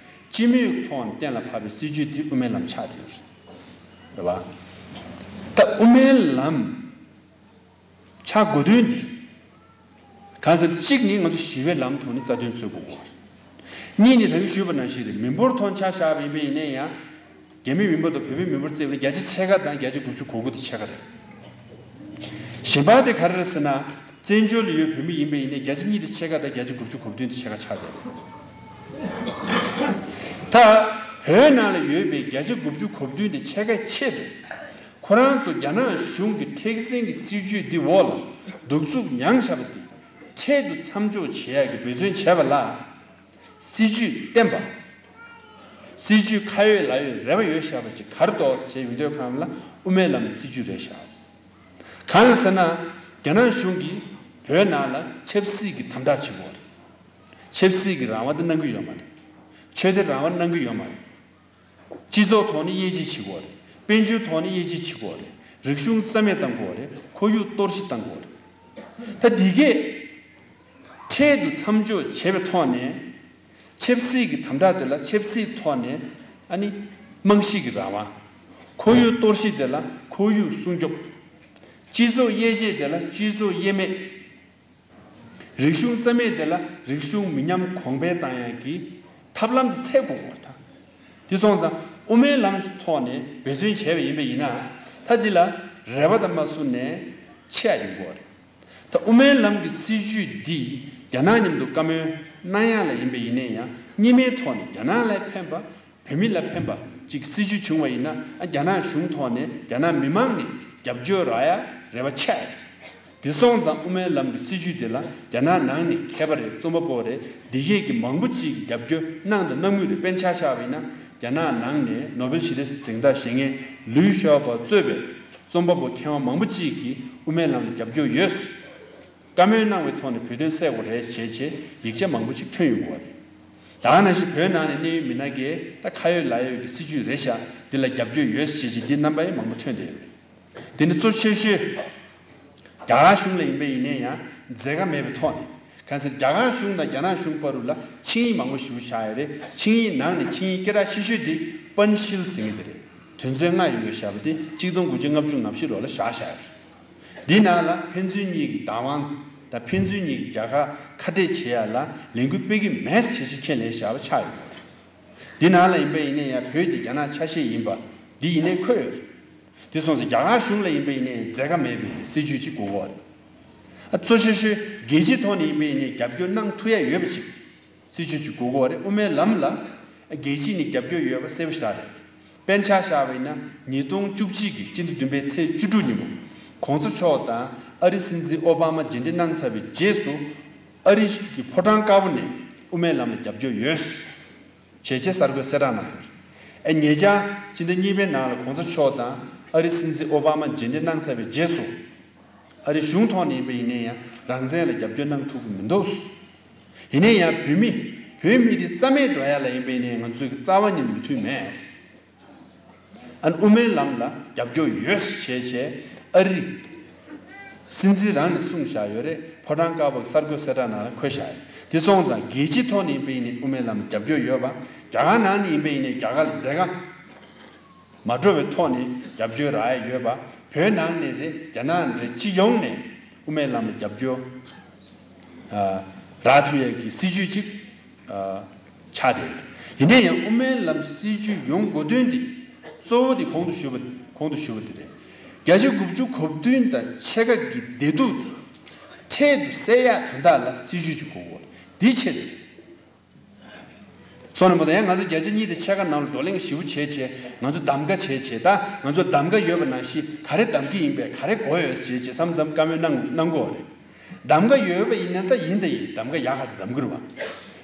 སྤྱི་མོས་ཀྱི་ཐོག་ནས་གཏན་ལ་ཕབ་པའི་སྲིད་བྱུས་དེ་དབུ་མའི་ལམ་ཆགས་བསྡད་ཡོད་རེད། རེད་བ། ད་དབུ་མའི་ལམ་ཆགས་དགོས་དོན་འདི། གང་ཟེར་གཅིག་ནི་ང་ཚོ་ཞི་བའི་ལམ་ཐོག་ནས་རྩ་དོན་རྩོད་དགོས་པ། གཉིས་ནི་ད་གིན་ཞུས་པ་ནང་བཞིན་རེད། མི་འབོར་ཐོག་ཆ་བཞག་པ་ཡིན་པ་ཡིན་ན་ཡང་། རྒྱ་མིའི་མི་འབོར་དང་བོད་པའི་མི་འབོར་བརྩིས་པ་ན་བརྒྱ་ཆ་ཕྱེད་ཀ་དང་བརྒྱ་ཆ་དགུ་བཅུ་གོ་དགུ་དེ་ཕྱེད་ཀ་རེད། གཞན་པ་དེ་ག་རེ་རེད་ཟེར་ན། བཙན་བྱོལ་ལ་ཡོད་བོད་མི་ཡིན་པ་ཡིན་ནའི་བརྒྱ་ཆ་གཉིས་དེ་ཕྱེད་ཀ་དང་བརྒྱ་ཆ་དགུ་བཅུ་གོ་བདུན་དེ་ཕྱེད་ཀ་ཆགས་བསྡད་རེད། ད་བོད་ནང་ལ་ཡོད་པའི་བརྒྱ་ཆ་དགུ་བཅུ་གོ་བདུན་དེ་ཕྱེད་ཀའི་ཆེད་དུ། ཁོ་རང་ཚོ་རྒྱ་ནག་གཞུང་གི་མཁྲེགས་འཛིན་གྱི་སྲིད་བྱུས་འདི་འོག་ལ་གདུག་རྩུབ་མྱངས་བཞག་པ་དེ་འཕྲལ་དུ་མཚམས་འཇོག་བྱེད་ཡག་གི་འབད་བརྩོན་བྱས་པ་ལ། སྲིད་བྱུས་བརྟན་པ། སྲིད་བྱུས་ཁ་ཡོད་ལག་ཡོད་རེ་བ་ཡོད་བཞག་པ་ཅིག་ག་རེ་འདུག་ཟེར་བྱས་ཡོང་དུས་སྒང་ལ་དབུ་མའི་ལམ་གྱི་སྲིད་བྱུས་རེད་ཤག། གང་ལ་ཟེར་ན། རྒྱ་ནག་གཞུང་གིས་བོད་ནང་ལ་ཆབ་སྲིད་ཀྱི་དམ་དྲག་བྱེད་ཀྱི་ཡོད་རེད། ཆབ་སྲིད་ཀྱི་རང་དབང་དེ་གནང་གི་ཡོད་མ་རེད། ཆོས་དད་རང་དབང་གནང་གི་ཡོད་མ་རེད། སྤྱི་ཚོགས་ཐོག་ནས་དབྱེ་འབྱེད་བྱེད་དགོས་རེད། དཔལ་འབྱོར་ཐོག་ནས་དབྱེ་འབྱེད་བྱེད་དགོས་རེད། རིག་གཞུང་རྩ་མེད་གཏང་དགོས་རེད། ཁོར་ཡུག་གཏོར་བཤིག་གཏང་དགོས་རེད། ད་འདི་གས་འཕྲལ་དུ་མཚམས་འཇོག་བྱས་པའི་ཐོག་ནས། ཆབ་སྲིད་ཀྱི་དམ་དྲག་དེ་ལ་ཆབ་སྲིད་ཐོག་ནས་ཨ་ནི་རྨང་གཞི་གི་རང་དབང་། ཁོར་ཡུག་གཏོར་བཤིག་དེ་ལ་ཁོར་ཡུག་སྲུང་སྐྱོབ། སྤྱི་ཚོགས་དབྱེ་འབྱེད་དེ་ལ་སྤྱི་ཚོགས་དབྱེ་མེད། རིག་གཞུང་རྩ་མེད་དེ་ལ་རིག་གཞུང་མི་ཉམས་གོང་འཕེལ་བཏང་ཡག་གི་ཐབས་ལམ་དེ་འཚོལ་དགོས་པ་རེད་ད། དེ་སོང་ཙང་དབུ་མའི་ལམ་ཐོག་ནས་འབད་བརྩོན་བྱས་པ་ཡིན་པ་ཡིན་ན། ད་འདི་ལ་རེ་བ་དང་མ་བཟུང་ནས་ཆེ་ཡ་ཡོང་གི་ཡོད་རེད། ད་དབུ་མའི་ལམ་གྱི་སྲིད་བྱུས་འདི་རྒྱ་ནག་མཉམ་དུ་བཀའ་མོལ་གནང་ཡག་ལ་ཡིན་པ་ཡིན་ན་ཡང་། གཉིས་སྨན་ཐོག་ནས་རྒྱ་ནག་ལ་ཕན་པ། བོད་མི་ལ་ཕན་པ་ཅིག་སྲིད་བྱུས་བྱུང་བ་ཡིན་ན། ཨ་རྒྱ་ནག་གཞུང་ཐོག་ནས་རྒྱ་ནག་མི་མང་ནས་རྒྱབ་སྐྱོར་རག་ཡ་རེ་བ་ཆེ། དེ་སོང་ཙང་དབུ་མའི་ལམ་གྱི་སྲིད་བྱུས་དེ་ལ་རྒྱ་ནག་ནང་ནས་མཁས་པ་རེད། རྩོམ་པ་པོ་རེད། འདི་གས་ཀྱི་མང་པོ་ཅིག་གིས་རྒྱབ་སྐྱོར་གནང་དང་གནང་མུས་རེད། དཔེར་ན་ཆ་བཞག་པ་ཡིན་ན། རྒྱ་ནག་ནང་ནས་ནོ་བེལ་ཞི་བདེ་གཟེངས་རྟགས་བཞེས་མཁན་ལུའུ་ཞའོ་པོ་གཙོས་པའི་རྩོམ་པ་པོ་མཁས་དབང་མང་པོ་ཅིག་གིས་དབུ་མའི་ལམ་ལ་རྒྱབ་སྐྱོར་ཡོད། བཀའ་མོལ་གནང་བའི་ཐོག་ནས་བོད་དོན་གསལ་དགོས་རེད་བྱས་བྱས་ཡིག་ཆ་མང་པོ་ཅིག་ཐོན་ཡོང་གི་ཡོད་རེད། ད་ག་ནང་བཞིན་བོད་ནང་ནས་གནད་ཡོད་མི་སྣ་གིས་ད་ཁ་ཡོད་ལག་ཡོད་ཀྱི་སྲིད་བྱུས་རེད་ཤག། འདི་ལ་རྒྱབ་སྐྱོར་ཡོད་ཅེས་བྱས་འདི་རྣམ་པ་ཡང་མང་པོ་ཐོན་བསྡད་ཡོད་རེད། དེ་ནི་གཙོ་ཆེ་ཤོས་རྒྱ་གར་གཞུང་ལ་ཡིན་པ་ཡིན་ན་ཡང་འཛེམ་ཁ་མེད་པའི་ཐོག་ནས། གང་ཟེར་རྒྱ་གར་གཞུང་དང་རྒྱ་ནག་གཞུང་བར་དུ་ལ་ཆིངས་ཡིག་མང་པོ་ཞིག་བཞག་ཡོད་རེད། ཆིངས་ཡིག་ནང་ནས་ཆིངས་ཡིག་སྐད་གྲགས་ཆེ་ཤོས་དེ་པན་ཤིལ་ཟེར་མཁན་དེ་རེད། དོན་ཚན་ལྔ་ཡོད་བཞག་པ་དེ་གཅིག་སྟོང་དགུ་བརྒྱ་ལྔ་བཅུ་ང་བཞི་ལོ་ལ་བཞག་བཞག་ཡོད་རེད། འདི་ནང་ལ་ཕན་ཚུན་གཉིས་ཀྱི་བདག་དབང་དང་ཕན་ཚུན་གཉིས་ཀྱི་རྒྱ་གར་ཁ་བྲལ་བྱེད་ཡ་ལ་ལས་འགུལ་སྤེལ་གྱི་མེད་ཟེར་བྱས་ཅིག་ཁས་ལེན་བཞག་པ་ཆགས་ཡོད་རེད། འདི་ནང་ལ་ཡིན་པ་ཡིན་ན་ཡང་བོད་འདི་རྒྱ་ནག་ཆ་ཤས་ཡིན་པ་འདི་ཡིན་ནའི་འཁོད་ཡོད་རེད། དེ་སོང་ཙང་རྒྱ་གར་གཞུང་ལ་ཡིན་པ་ཡིན་ནའི་འཛད་ཁ་མེད་པའི་སྲིད་ཇུས་ཅིག་དགོས་ཀྱི་ཡོད་རེད། ཨ་གཙོ་ཆེ་ཤོས་རྒྱལ་སྤྱིའི་ཐོག་ནས་ཡིན་པ་ཡིན་ནའི་རྒྱབ་སྐྱོར་གནང་ཐུབ་ཡ་ཡོད་པ་ཅིག་སྲིད་ཇུས་ཅིག་དགོས་ཀྱི་ཡོད་རེད། དབུ་མའི་ལམ་ལ་རྒྱལ་སྤྱིས་ནི་རྒྱབ་སྐྱོར་ཡོད་པ་གསལ་པོ་ཞེ་དྲག་རེད། དཔེར་ན་ཆ་བཞག་པ་ཡིན་ན་ཉིས་སྟོང་བཅུ་གཅིག་གི་སྤྱི་ཟླ་བདུན་པའི་ཚེས་བཅུ་དྲུག་ཉིན་མོ་གོང་ས་མཆོག་དང་ཨ་རི་སྲིད་འཛིན་ཨོ་བྷ་མ་མཇལ་འཕྲད་གནང་ཚར་བའི་རྗེས་སུ་ཨ་རི་གི་ཕོ་བྲང་དཀར་པོ་ནས་དབུ་མའི་ལམ་ལ་རྒྱབ་སྐྱོར་ཡོད། བྱས་རྗེས་གསར་འགོད་གསལ་བསྒྲགས་གནང་ཡོད། ཨེ་ཉེ་ཆར་སྤྱི་ཟླ་གཉིས་པའི་ནང་ལ་གོང་ས་མཆོག་དང་ཨ་རི་སྲིད་འཛིན་ཨོ་བྷ་མ་མཇལ་འཕྲད་གནང་ཚར་བའི་རྗེས་སུ། ཨ་རི་གཞུང་ཐོག་ནས་ཡིན་པ་ཡིན་ན་ཡང་རང་བཙན་ལ་རྒྱབ་སྐྱོར་གནང་ཐུབ་ཀྱི་མི་འདུག་ཡིན་ན་ཡང་བོད་མི་བོད་མི་རིགས་རྩ་མེད་འགྲོ་ཡ་ལ་ཡིན་པ་ཡིན་ན་ཡང་ང་ཚོས་རྩ་བ་ཉིད་མོས་མཐུན་མེད། ཨ་ནི་དབུ་མའི་ལམ་ལ་རྒྱབ་སྐྱོར་ཡོད་ཞེས་བྱས་ཨ་རི་སྲིད་འཛིན་རང་ནས་གསུངས་བཞག་ཡོད་རེད། ཕོ་བྲང་དཀར་པོ་གསར་འགོད་གསལ་བསྒྲགས་ནང་ལ་འཁོད་བཞག་ཡོད། དེ་སོང་ཙང་རྒྱལ་སྤྱིའི་ཐོག་ནས་ཡིན་པ་ཡིན་ནའི་དབུ་མའི་ལམ་རྒྱབ་སྐྱོར་ཡོད་པ། རྒྱ་གར་ནང་ནས་ཡིན་པ་ཡིན་ནའི་རྒྱ་གར་ལ་འཛད་དཀའ་མ་འགྲོ་བའི་ཐོག་ནས་རྒྱབ་སྐྱོར་རག་ཡ་ཡོད་པ། བོད་ནང་ནས་རེད། རྒྱ་ནག་ནས་རེད། སྤྱི་ཡོངས་ནས་དབུ་མའི་ལམ་ལ་རྒྱབ་སྐྱོར་ཨ་རག་ཐུབ་ཡ་གི་སྲིད་ཇུས་ཅིག་ཨ་ཆགས་བསྡད་ཡོད། ཡིན་ན་ཡང་དབུ་མའི་ལམ་སྲིད་ཇུས་ཡོང་དགོས་དོན་འདི་གཙོ་བོ་དེ་གོང་དུ་ཞུས་པ་གོང་དུ་ཞུས་པ་དེ་རེད། བརྒྱ་ཆ་དགུ་བཅུ་གོ་བདུན་དང་ཕྱེད་ཀ་གི་བདེ་སྡུག་དེ་འཕྲལ་དུ་སེལ་ཡག་དོན་དག་ལ་སྲིད་ཇུས་ཅིག་དགོས་ཀྱི་ཡོད། འདི་ཆེད་དུ་རེད། སོང་ནས་མ་གཏོགས་ཡང་ང་ཚོ་བརྒྱ་ཆ་གཉིས་དང་ཕྱེད་ཀ་ནང་ལ་བགྲོ་གླེང་ཞིབ་པོ་བྱས་བྱས་ང་ཚོ་གདམ་ག་བྱས་བྱས་ད་ང་ཚོ་གདམ་ག་ཡོད་པ་ནང་བཞིན་ག་རེ་གདམ་གི་ཡིན་པས་ག་རེ་དགོས་ཡོད་ཟེར་བྱས་མཚམས་མཚམས་བཀའ་མོལ་གནང་གནང་གི་ཡོད་རེད། གདམ་ག་ཡོད་པ་ཡིན་ན་ད་ཡིན་ད་ཡིན་གདམ་ག་ཡག་ག་དེ་གདམ་གི་རེད་བ།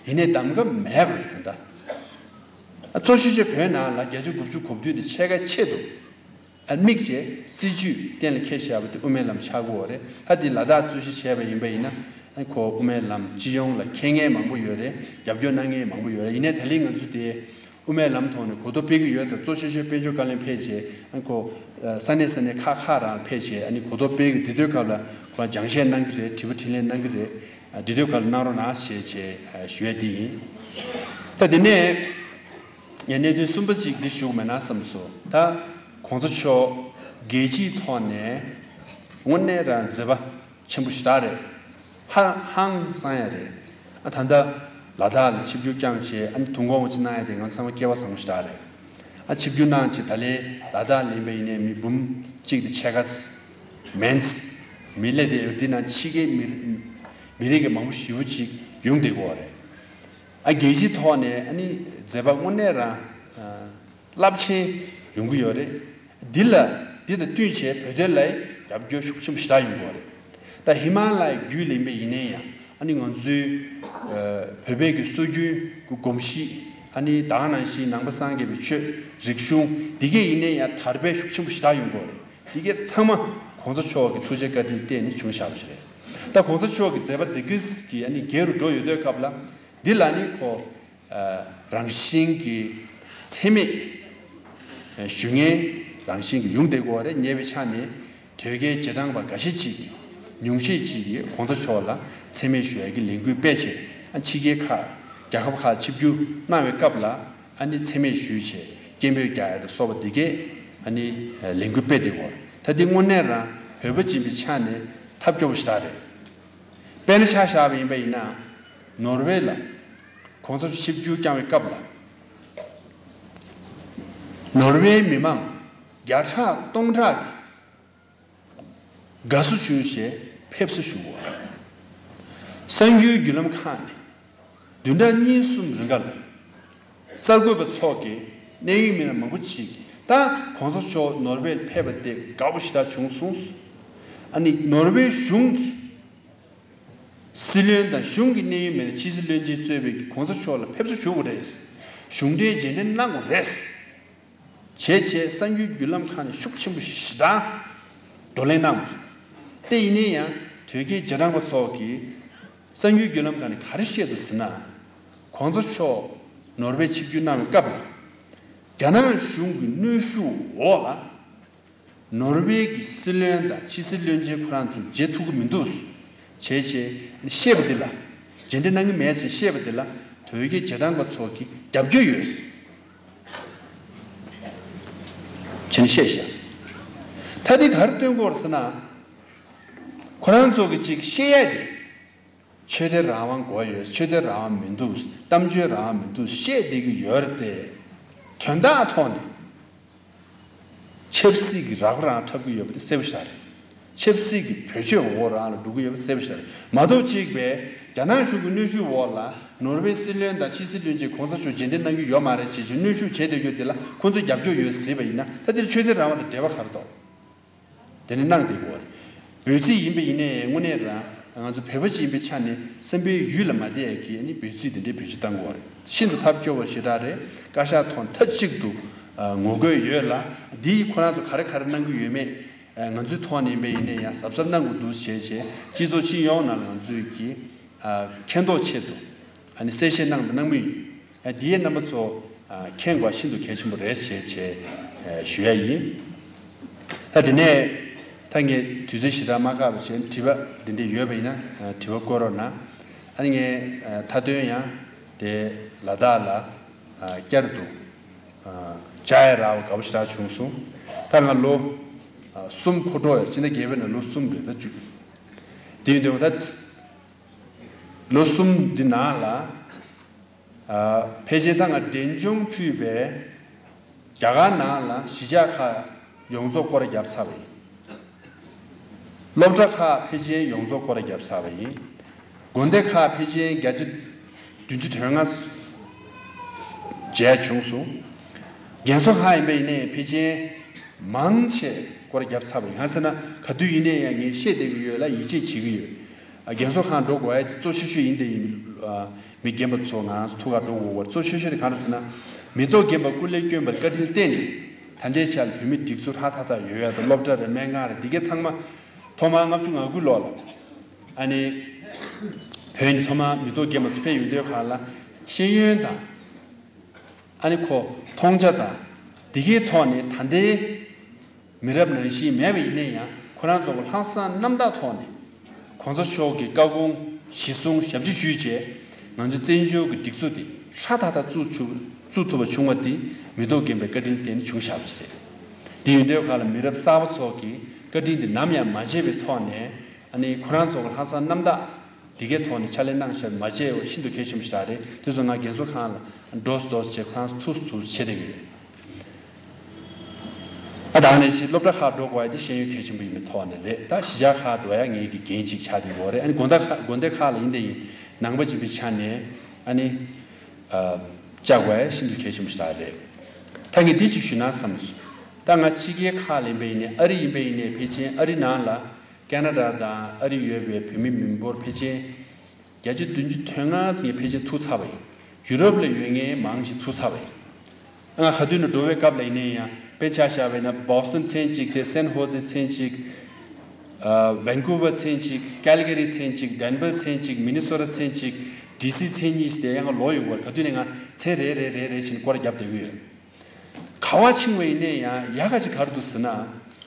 ཡིན་ནའི་གདམ་ག་མེད་པ་རེད་ད་ལྟ། གཙོ་ཆེ་ཤོས་བོད་ནང་ལ་བརྒྱ་ཆ་དགུ་བཅུ་གོ་བདུན་དང་ཕྱེད་ཀ་ཆེད་དུ། ཨ་དམིགས་བྱས་སྲིད་ཇུས་གཏན་ལ་འཁེལ་བཞག་པ་དེ་དབུ་མའི་ལམ་ཆགས་ཀྱི་ཡོད་རེད། ཨ་དེ་ལ་དྭགས་རྩོད་གཞི་བྱས་པ་ཡིན་པ་ཡིན་ན་ཨ་ཁོ་དབུ་མའི་ལམ་སྤྱི་ཡོངས་ལ་མཁྱེན་མཁན་མང་པོ་ཡོད་རེད། རྒྱབ་སྐྱོར་གནང་མཁན་མང་པོ་ཡོད་རེད། ཡིན་ནའི་ད་ལན་ང་ཚོ་དེ་དབུ་མའི་ལམ་ཐོག་ནས་གོ་རྟོགས་སྤེལ་གྱི་ཡོད་ཙང་གཙོ་ཆེ་ཤོས་དཔལ་འབྱོར་བཀའ་བློན་ཕེབས་བྱས་ཨ་ཁོ་ས་གནས་ས་གནས་ཁག་ཁག་རང་ཕེབས་བྱས་ཨ་ནི་གོ་རྟོགས་སྤེལ་གྱི་དེ་དུས་སྐབས་ལ་ཁོ་སྦྱང་བཤད་གནང་གི་རེད། དྲི་བ་དྲིས་ལན་གནང་གི་རེད། ཨ་དེ་དུས་སྐབས་ལ་གནང་རོགས་གནང་ཞེས་བྱས་ཨ་ཞུ་ཡ་དེ་ཡིན། ད་དེ་ནས་ངས་གནད་དོན་གསུམ་པ་ཅིག་འདི་ཞུ་གི་མེད་ན་བསམ་སོང་། ད་གོང་ས་མཆོག་རྒྱལ་སྤྱིའི་ཐོག་ནས་དངོས་གནས་རང་མཛད་པ་ཆེན་པོ་ཞེ་དྲག་རེད། ཧ་ཧང་སང་ཡ་རེད། ཨ་ད་ལྟ་ལ་དྭགས་ལ་ཆིབས་བསྒྱུར་བསྐྱངས་བྱས་ཨ་ནི་དུས་འཁོར་བ་ཅིག་གནང་ཡ་དེ་ང་ཚང་མ་སྐལ་བ་བཟང་པོ་ཞེ་དྲག་རེད། ཨ་ཆིབས་བསྒྱུར་གནང་བྱས་ད་ལན་ལ་དྭགས་ལ་ཡིན་པ་ཡིན་ནའི་མི་འབུམ་གཅིག་དང་ཕྱེད་ཀ་མེད། མི་སླེབས་བསྡད་ཡོད། འདི་ནང་ཕྱི་རྒྱལ་མི་མི་རིགས་ཀྱི་མང་པོ་ཞེ་པོ་ཅིག་ཡོང་བསྡད་ཀྱི་ཡོད་རེད། ཨ་རྒྱལ་སྤྱིའི་ཐོག་ནས་ཨ་ནི་མཛད་པ་དངོས་གནས་རང་རླབས་ཆེན་ཡོང་གི་ཡོད་རེད། འདི་ལ་འདི་དང་བསྟུན་བྱས་བོད་དོན་ལ་རྒྱབ་སྐྱོར་ཤུགས་ཆེན་པོ་ཞེ་དྲག་ཡོང་གི་ཡོད་རེད། ད་ཧི་མ་ལ་ཡའི་རྒྱུད་ལ་ཡིན་པ་ཡིན་ནའི་ཡང་ཨ་ནི་ང་ཚོའི་བོད་པའི་གི་སྲོལ་རྒྱུན་གི་གོམས་གཤིས་ཨ་ནི་ད་ག་ནང་བཞིན་ནང་པ་སངས་རྒྱས་པའི་ཆོས་རིག་གཞུང་འདི་གས་ཡིན་ནའི་ཡང་དར་སྤེལ་ཤུགས་ཆེན་པོ་ཞེ་དྲག་ཡོང་གི་ཡོད་རེད། འདི་གས་ཚང་མ་གོང་ས་མཆོག་གི་ཐུགས་རྗེ་བཀའ་དྲིན་བརྟེན་ནས་བྱུང་བཞག་པ་ཞིག་རེད། ད་གོང་ས་མཆོག་གི་མཛད་པ་འདི་གས་ཀྱི་ཨ་ནི་རྒྱས་རུ་འགྲོ་ཡོད་དུས་སྐབས་ལ་འདི་ལ་ནི་ཁོ་རང་བཞིན་གྱི་འཚེ་མེད་ཞུ་མཁན་རང་བཞིན་གྱི་ཡོང་བསྡད་ཀྱི་ཡོད་རེད། ཉེ་བའི་ཆ་ནས་དོལ་རྒྱལ་རྗེས་འབྲང་པ་འགའ་ཤས་ཅིག་གིས་ཉུང་ཤས་ཅིག་གིས་གོང་ས་མཆོག་ལ་འཚེ་མེད་ཞུ་ཡ་གི་ལས་འགུལ་སྤེལ་བྱས་ཨ་ཕྱི་རྒྱལ་ཁག་རྒྱལ་ཁབ་ཁག་ཆིབས་བསྒྱུར་གནང་བའི་སྐབས་ལ་ཨ་ནི་འཚེ་མེད་ཞུས་བྱས་སྐད་འབོད་རྒྱག་ཡ་དང་སོགས་པ་འདི་གས་ཨ་ནི་ལས་འགུལ་སྤེལ་བསྡད་ཀྱི་ཡོད་རེད། ད་འདི་དངོས་གནས་རང་བོད་པ་ཡིན་པའི་ཆ་ནས་ཐབས་སྐྱོ་པོ་ཞེ་དྲག་རེད། དཔེར་ན་ཆ་བཞག་པ་ཡིན་པ་ཡིན་ན་ནོར་ཝེ་ལ་གོང་ས་མཆོག་ཆིབས་བསྒྱུར་བསྐྱངས་པའི་སྐབས་ལ་ནོར་ཝེའི་མི་མང་བརྒྱ་ཕྲག་སྟོང་ཕྲག་གིས་དགའ་བསུ་ཞུ་བྱས་ཕེབས་བསུ་ཞུ་བ། གསར་འགྱུར་བརྒྱུད་ལམ་ཁག་ནས་བདུན་ཕྲག་གཉིས་གསུམ་རིང་ག་ལ་གསར་འགོད་པ་ཚོ་གིས་གནད་ཡོད་མི་སྣ་མང་པོ་ཅིག་གིས་ད་གོང་ས་མཆོག་ནོར་ཝེར་ཕེབས་པ་དེ་དགའ་པོ་ཞེ་དྲག་བྱུང་སོང་། ཨ་ནི་ནོར་ཝེ་གཞུང་གི་སྲིད་བློན་དང་གཞུང་གི་གནད་ཡོད་མི་སྣ་ཕྱི་སྲིད་བློན་ཆེན་གཙོས་པའི་གོང་ས་མཆོག་ལ་ཕེབས་བསུ་ཞུ་དགོས་རེད། གཞུང་འབྲེལ་རྗེས་དྲན་གནང་དགོས་རེད། བྱས་བྱས་གསར་འགྱུར་བརྒྱུད་ལམ་ཁག་ནས་ཤུགས་ཆེན་པོ་ཞེ་དྲག་བགྲོ་གླེང་གནང་བ་རེད། དེ་ཡིན་ན་ཡང་དོལ་རྒྱལ་རྗེས་འབྲང་པ་ཚོ་གིས་གསར་འགྱུར་བརྒྱུད་ལམ་ཁག་ནས་ག་རེ་བཤད་འདུག་ཟེར་ན། གོང་ས་མཆོག་ནོར་ཝེ་ཆིབས་བསྒྱུར་གནང་བའི་སྐབས་ལ་རྒྱ་ནག་གཞུང་གི་གནོན་ཤུགས་འོག་ལ་ནོར་ཝེ་གི་སྲིད་བློན་དང་ཕྱི་སྲིད་བློན་ཆེན་ཁོ་རང་ཚོ་མཇལ་ཐུབ་ཀྱི་མི་འདུག་བྱས་བྱས་བཤད་པ་འདི་ལ་རྗེས་དྲན་གནང་གི་མེད་ཟེར་བཤད་པ་འདི་ལ་དོལ་རྒྱལ་རྗེས་འབྲང་པ་ཚོ་གིས་རྒྱབ་སྐྱོར་ཡོད། བྱས་ནས་བཤད་ཤག་ད་འདི་ག་རེ་སྟོན་གྱི་ཡོད་རེད་ཟེར་ན། ཁོ་རང་ཚོ་གི་ཅིག་བཤད་ཡ་དེ། ཆོས་དད་རང་དབང་དགོས་ཡོད། ཆོས་དད་རང་དབང་མི་འདུག་གཏམ་བརྗོད་རང་དབང་མི་འདུག་བཤད་བསྡད་ཀྱི་ཡོད་རེད་དེ། དོན་དག་ཐོག་ནས་ཆབ་སྲིད་ཀྱི་རགས་པ་རང་འཁྲབ་ཀྱི་ཡོད་པ་དེ་གསལ་པོ་ཞིག་རེད། ཆབ་སྲིད་ཀྱི་བེད་སྤྱོད་འོག་རང་ལ་འགྲོ་གི་ཡོད་པ་གསལ་པོ་ཞིག་རེད། མ་གཏོགས་གཅིག་པས་རྒྱ་ནག་གཞུང་གི་གནོན་ཤུགས་འོག་ལ་ནོར་ཝེ་སྲིད་བློན་དང་ཕྱི་སྲིད་བློན་ཅིག་གོང་ས་མཆོག་རྗེས་འདེད་གནང་རྒྱུ་ཡོད་མ་རེད་ཅེས་ཀྱི་གནོན་ཤུགས་བྱས་བསྡད་ཡོད་དེ་ལ་ཁོང་ཚོས་རྒྱབ་སྐྱོར་ཡོད་ཟེར་བ་ཡིན་ན། ད་འདིར་ཆོས་དད་རང་དབང་དང་འབྲེལ་བ་ག་རེ་འདུག་དེ་ནི་གནང་བསྡད་ཀྱི་ཡོད་རེད། འབོད་ཚིག་ཡིན་པ་ཡིན་ནའི་དངོས་གནས་རང་ང་ཚོ་བོད་པ་ཅིག་ཡིན་པའི་ཆ་ནས་བསམ་པའི་ཡུལ་ལ་མ་བསྡད་ཡ་གི་ནི་འབོད་ཚིག་དེ་འདྲའི་བེད་སྤྱོད་བཏང་གི་ཡོད་རེད། ཤིན་ཏུ་ཐབས་སྐྱོ་བ་ཞེ་དྲག་རེད། བཀའ་ཤག་ཐོག་མཐའ་གཅིག་ཏུ་ཨ་ངོ་རྒོལ་ཡོད་ལ། འདིས་ཁོ་རང་ཚོ་ག་རེ་ག་རེ་གནང་གི་ཡོད་མེད་ཨ་ང་ཚོའི་ཐོག་ནས་ཡིན་པ་ཡིན་ནའི་ཡང་གཟབ་གཟབ་གནང་དགོས་འདུག་བྱས་བྱས་སྤྱི་ཚོགས་སྤྱི་ཡོངས་ནང་ལ་ང་ཚོས་ཀྱི་ཨ་མཁྱེན་རྟོགས་ཆེད་དུ་ཨ་ནི་གསལ་བཤད་གནང་དང་གནང་མུས་ཡིན། ཨ་འདི་ཡས་རྣམ་པ་ཚོ་ཨ་མཁྱེན་དགོས་ཤིན་ཏུ་གལ་ཆེན་པོ་རེད་ཞེས་བྱས་ཨ་ཞུ་ཡ་ཡིན། ད་དེ་ནས་ད་ངས་དུས་ཚོད་ཞེ་དྲག་མ་བཀག་པ་བྱས་དྲི་བ་འདི་འདྲས་ཡོད་པ་ཡིན་ན་ཨ་དྲི་བ་བཀོད་རོགས་གནང་། ཨ་ནི་ངས་ཨ་མཐའ་དོན་ཡང་དེ་ལ་དྭགས་ལ་ཨ་བསྐྱར་དུ་ཨ་བཅར་ཡ་རག་པ་དགའ་པོ་ཞེ་དྲག་བྱུང་སོང་། ད་ང་ལོ་ཨ་གསུམ་འཁོར་འགྲོ་ཡ། ཕྱི་ཟླ་བརྒྱད་པའི་ནང་ལོ་གསུམ་རེད། ད་བཅུ། དེ་ཡིན་དུས་ད་ལོ་གསུམ་འདི་ནང་ལ་ཨ་ཕལ་ཆེར་ད་ང་འབྲེལ་ལྗོངས་ཕུད་པའི་རྒྱ་གར་ནང་ལ་གཞིས་ཆགས་ཁག་ཡོངས་རྫོགས་སྐོར་ར་བརྒྱབ་ཚར་བ་ཡིན། སློབ་གྲྭ་ཁག་ཕལ་ཆེར་ཡོངས་རྫོགས་སྐོར་ར་བརྒྱབ་ཚར་བ་ཡིན། དགོན་སྡེ་ཁག་ཕལ་ཆེར་བརྒྱ་ཆ་བདུན་ཅུ་དོན་ལྔ་མཇལ་བྱུང་སོང་། རྒན་གསོ་ཁག་ཡིན་པ་ཡིན་ནའི་ཕལ་ཆེར་མང་ཆེ་སྐོར་ར་བརྒྱབ་ཚར་བ་ཡིན། གང་ཟེར་ན་ག་དུས་ཡིན་ནའི་ཡང་ངས་བཤད་བསྡད་ཀྱི་ཡོད་ལ་ཡིད་ཆེས་བྱེད་ཀྱི་ཡོད། ཨ་རྒན་གསོ་ཁང་འགྲོ་དགོས་ཡ་དེ་གཙོ་ཆེ་ཤོས་ཡིན་དེ་ཡིན། ཨ་མི་རྒན་པ་ཚོ་ང་རང་ཚོ་ཐུགས་ཁག་འགྲོ་དགོས་པར་གཙོ་ཆེ་ཤོས་དེ་གང་རེད་ཟེར་ན། མི་ཐོག་རྒན་པ་སྐུ་ལས་བསྐྱོན་པར་བཀའ་དྲིན་བརྟེན་ནས་ད་ལྟའི་ཆར་བོད་མི་སྒྲིག་འཛུགས་ཧྲ་ཐག་ཐག་ཡོད་ཡ་དང་སློབ་གྲྭ་རེད་སྨན་ཁང་རེད་འདི་གའི་ཚང་མ་ཐོག་མར་ལྔ་བཅུ་ང་དགུ་ལོ་ལ་ཨ་ནི་བོད་ནས་ཐོག་མར་མི་ཐོག་རྒན་པ་ཚོ་ཕེབས་ཡོང་དུས་གང་ལ་ཤེས་ཡོན་དང་། ཨ་ནི་ཁོ་མཐོང་ཆ་དང་འདི་གའི་ཐོག་ནས་ད་ལྟའི་མི་རབས་ནང་བཞིན་མེད་པ་ཡིན་ན་ཡང་ཁོ་རང་ཚོ་ལྷག་བསམ་རྣམ་དག་ཐོག་ནས་གོང་ས་མཆོག་གི་བཀའ་དགོངས་གཞི་བཟུང་ཞབས་ཕྱི་ཞུས་རྗེས་ང་ཚོའི་བཙན་བྱོལ་གྱི་སྒྲིག་འཛུགས་འདི་ཧྲ་ཐག་ཐག་བཙུགས་ཆུ་བཙུགས་ཐུབ་པ་བྱུང་བ་འདི་མི་ཐོག་རྒན་པའི་བཀའ་དྲིན་བརྟེན་ནས་བྱུང་བཞག་པ་ཞིག་རེད། འདི་ཡོད་དུས་ག་ལ་མི་རབས་གསར་པ་ཚོ་གི་བཀའ་དྲིན་འདི་ནམ་ཡང་མ་བརྗེད་པའི་ཐོག་ནས་ཨ་ནི་ཁོ་རང་ཚོ་གི་ལྷག་བསམ་རྣམ་དག་འདི་གའི་ཐོག་ནས་ཕྱག་ལས་གནང་བཞག་མ་བརྗེད་པ་ཤིན་ཏུ་གལ་ཆེན་པོ་ཞིག་རེད། དེ་ཚོ་ང་རྒན་གསོ་ཁང་ལ་འགྲོ་འགྲོ་བྱས་ཁོ་རང་ཚོ་ཐུགས་སུ་བྱེད་བསྡད་ཡོད། ཨ་ད་ནས་ཤི་སློབ་གྲྭ་ཁག་འགྲོ་དགོས་ཡ་དེ་ཤེས་ཡོན་གལ་ཆེན་པོ་ཡིན་པའི་ཐོག་ནས་རེད། ད་གཞིས་ཆགས་ཁག་འགྲོ་ཡ་ངེད་ཀྱི་འགན་ཅིག་ཆགས་བསྡད་ཡོད་རེད། ཨ་ནི་དགོན་བདག་ཁག་དགོན་སྡེ་ཁག་ལ་ཡིན་དེ་ཡིན་ནང་པ་ཅིག་པའི་ཆ་ནས་ཨ་ནི་ཨ་བཅར་དགོས་ཡ་ཤིན་ཏུ་གལ་ཆེན་པོ་ཞིག་རེད། ད་ངས་འདི་ཅིག་ཞུས་ན་བསམ་སོང་། ད་ང་ཕྱི་རྒྱལ་ཁག་ལ་ཡིན་པ་ཡིན་ནའི་ཨ་རི་ཡིན་པ་ཡིན་ནའི་ཕལ་ཆེར་ཨ་རི་ནང་ལ་ཁེ་ན་ཌ་དང་ཨ་རི་ཡོད་པའི་བོད་མི་མི་འབོར་ཕལ་ཆེར་བརྒྱ་ཆ་བདུན་ཅུ་དོན་ལྔ་ངས་ཕལ་ཆེར་ཐུག་ཚར་བ་ཡིན། ཡུ་རོབ་ལ་ཡོད་མཁན་མང་ཆེ་ཐུག་ཚར་བ་ཡིན། ང་ག་དུས་ནས་འགྲོ་བའི་སྐབས་ལ་ཡིན་ནའི་ཡང་དཔེ་ཆ་བཞག་པ་ཡིན་ན་བོ་སི་ཊོན་མཚན་གཅིག་དེ་སན་ཧོ་ཛེ་མཚན་གཅིག་ཨ་ཝན་ཀུ་ཝར་མཚན་གཅིག་ཀལ་ག་རི་མཚན་གཅིག་ཌེན་བར་མཚན་གཅིག་མི་ནི་སོ་ཊ་མཚན་གཅིག་ཌི་སི་མཚན་གཉིས་དེ་ཡང་ལོག་ཡོང་གི་ཡོད་རེད། ག་དུས་ནས་ང་མཚན་རེ་རེ་རེ་རེ་བཞིན་སྐོར་ར་བརྒྱབ་བསྡད་ཀྱི་ཡོད། ག་བ་ཕྱིན་པ་ཡིན་ནའི་ཡང་ཡག་ག་ཅིག་ག་རེ་འདུག་ཟེར་ན།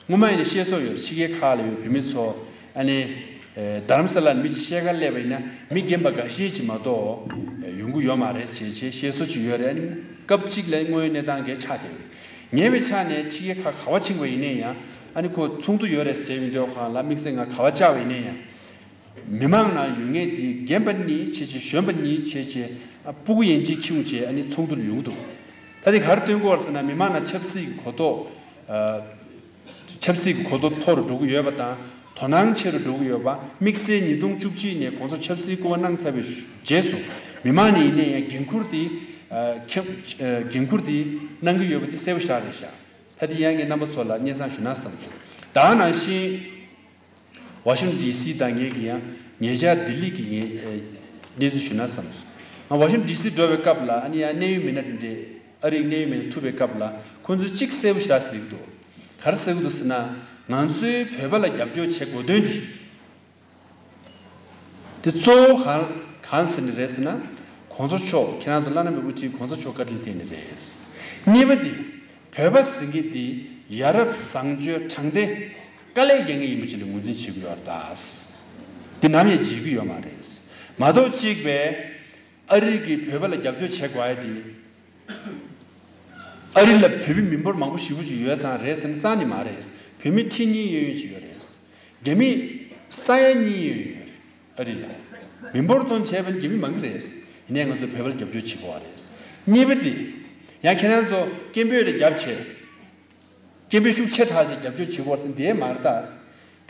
སྔོན་མ་ཡིན་ན་བཤད་སྲོལ་ཡོད་རེད། ཕྱི་རྒྱལ་ཁག་ལ་ཡོད་བོད་མི་ཚོ་ཨ་ནི་ཨེ་རྡ་རམ་ས་ལར་མི་གཅིག་བཤད་གར་སླེབས་པ་ཡིན་ན་མི་རྒན་པ་འགའ་ཤས་ཅིག་མ་གཏོགས་ཨེ་ཡོང་གི་ཡོད་མ་རེད་ཟེར་བྱས་བཤད་སྲོལ་ཅིག་ཡོད་རེད། ཨ་ནི་སྐབས་གཅིག་ལ་དངོས་ཡོད་གནས་སྟངས་འགའ་ཆགས་བསྡད་ཡོད་རེད། ངའི་བའི་ཆ་ནས་ཕྱི་རྒྱལ་ཁག་ག་བ་ཕྱིན་པ་ཡིན་ནའི་ཡང་ཨ་ནི་ཁོ་ཚོགས་འདུ་ཡོད་རེད་ཟེར་བའི་འདོད་ཁང་ལ་དམིགས་བསལ་ང་ག་བ་བཅར་བ་ཡིན་ནའི་ཡང་། མི་མང་ནང་ཡོད་མཁན་དེ་རྒན་པ་གཉིས་བྱས་བྱས་གཞོན་པ་གཉིས་བྱས་བྱས་ཨ་སྤུ་གུ་ཡན་ཆད་ཁྱིམ་བྱས་ཨ་ནི་ཚོགས་འདུར་ཡོང་གི་འདུག་ད་དེ་ག་རེ་སྟོན་གྱི་ཡོད་ཟེར་ན་མི་མང་ནང་ཆབ་སྲིད་ཀྱི་གོ་རྟོགས་ཨ་ཆབ་སྲིད་ཀྱི་གོ་རྟོགས་མཐོ་རུ་འགྲོ་གི་ཡོད་པ་དང་དོ་སྣང་ཆེ་རུ་འགྲོ་གི་ཡོད་པ། དམིགས་བསལ་ཉིས་སྟོང་བཅུ་གཅིག་ནས་གོང་ས་ཆབ་སྲིད་སྐུ་པར་གནང་ཚར་བའི་རྗེས་སུ་མི་མང་ནས་ཡིན་ནའི་ཡང་འགན་འཁུར་དེ་ཨ་འཁྱེར་ཨ་འགན་འཁུར་དེ་གནང་གི་ཡོད་པ་དེ་གསལ་པོ་ཞིག་རེད་ཤག་ད་དེ་ཡང་ངས་རྣམ་པ་ཚོ་ལ་སྙན་སེང་ཞུ་ན་བསམ་སོང་། ད་ག་ནང་བཞིན། ཝ་ཤིང་ཊོན་ཌི་སི་དང་ངེད་ཀྱི་ཡང་ཉེ་ཆར་ལྡི་ལི་གི་ངས་ཨེ་གནས་ཚུལ་ཞུ་ན་བསམ་སོང་། ང་ཝ་ཤིང་ཊོན་ཌི་སི་འགྲོ་བའི་སྐབས་ལ་ཨ་ནི་ཡང་གནད་ཡོད་མི་སྣ་དེ་འདྲས་ཨ་རིའི་གནད་ཡོད་མི་སྣ་ཐུག་པའི་སྐབས་ལ་ཁོང་ཚོས་གཅིག་གསལ་པོ་ཞིག་ཟེར་གྱི་འདུག་ག་རེ་ཟེར་གྱི་འདུག་ཟེར་ན། ང་ཚོའི་བོད་པ་ལ་རྒྱབ་སྐྱོར་བྱེད་དགོས་དོན་འདི། དེ་གཙོ་བོ་གང་གང་ཟེར་ནི་རེད་ཟེར་ན། གོང་ས་མཆོག་ཁྱེད་རང་ཚོ་བླ་ན་མེད་པ་དབུ་ཁྲིད་གོང་ས་མཆོག་བཀའ་དྲིན་བརྟེན་ནི་རེད། གཉིས་པ་དེ། བོད་པ་ཟེར་མཁན་དེ་ཡ་རབས་བཟང་སྤྱོད་དྲང་བདེན་དཀའ་ལས་རྒྱག་མཁན་ཡིན་པ་ཅིག་ལ་ངོས་འཛིན་བྱེད་ཀྱི་ཡོད་རེད་ད། དེ་ནམ་ཡང་བརྗེད་ཀྱི་ཡོད་མ་རེད། མ་གཏོགས་གཅིག་པས་ཨ་རི་གིས་བོད་པ་ལ་རྒྱབ་སྐྱོར་བྱེད་དགོས་ཡ་དེ། ཨ་རི་ལ་བོད་མི་མི་འབོར་མང་པོ་ཞེ་པོ་ཅིག་ཡོད་ཙང་རེད་ཟེར་ན་རྩ་ནས་མ་རེད། བོད་མི་ཁྲི་གཉིས་གཡས་གཡོན་ཅིག་ཡོད་རེད། རྒྱ་མི་ས་ཡ་གཉིས་གཡས་གཡོན་ཡོད་རེད། ཨ་རི་ལ་མི་འབོར་དང་བྱས་པ་ནི་རྒྱ་མི་མང་གི་རེད། ཡིན་ནའི་ང་ཚོ་བོད་པ་ལ་རྒྱབ་སྐྱོར་བྱེད་དགོས་པ་རེད། གཉིས་པ་དེ། ཡང་ཁྱེད་རང་ཚོ་སྐད་འབོད་ལ་རྒྱབ་བྱས། སྐད་འབོད་ཤུགས་ཆེ་དྲགས་ཤིག་རྒྱབ་སྐྱོར་བྱེད་དགོས་ཟེར་འདིའི་མ་རེད་ད།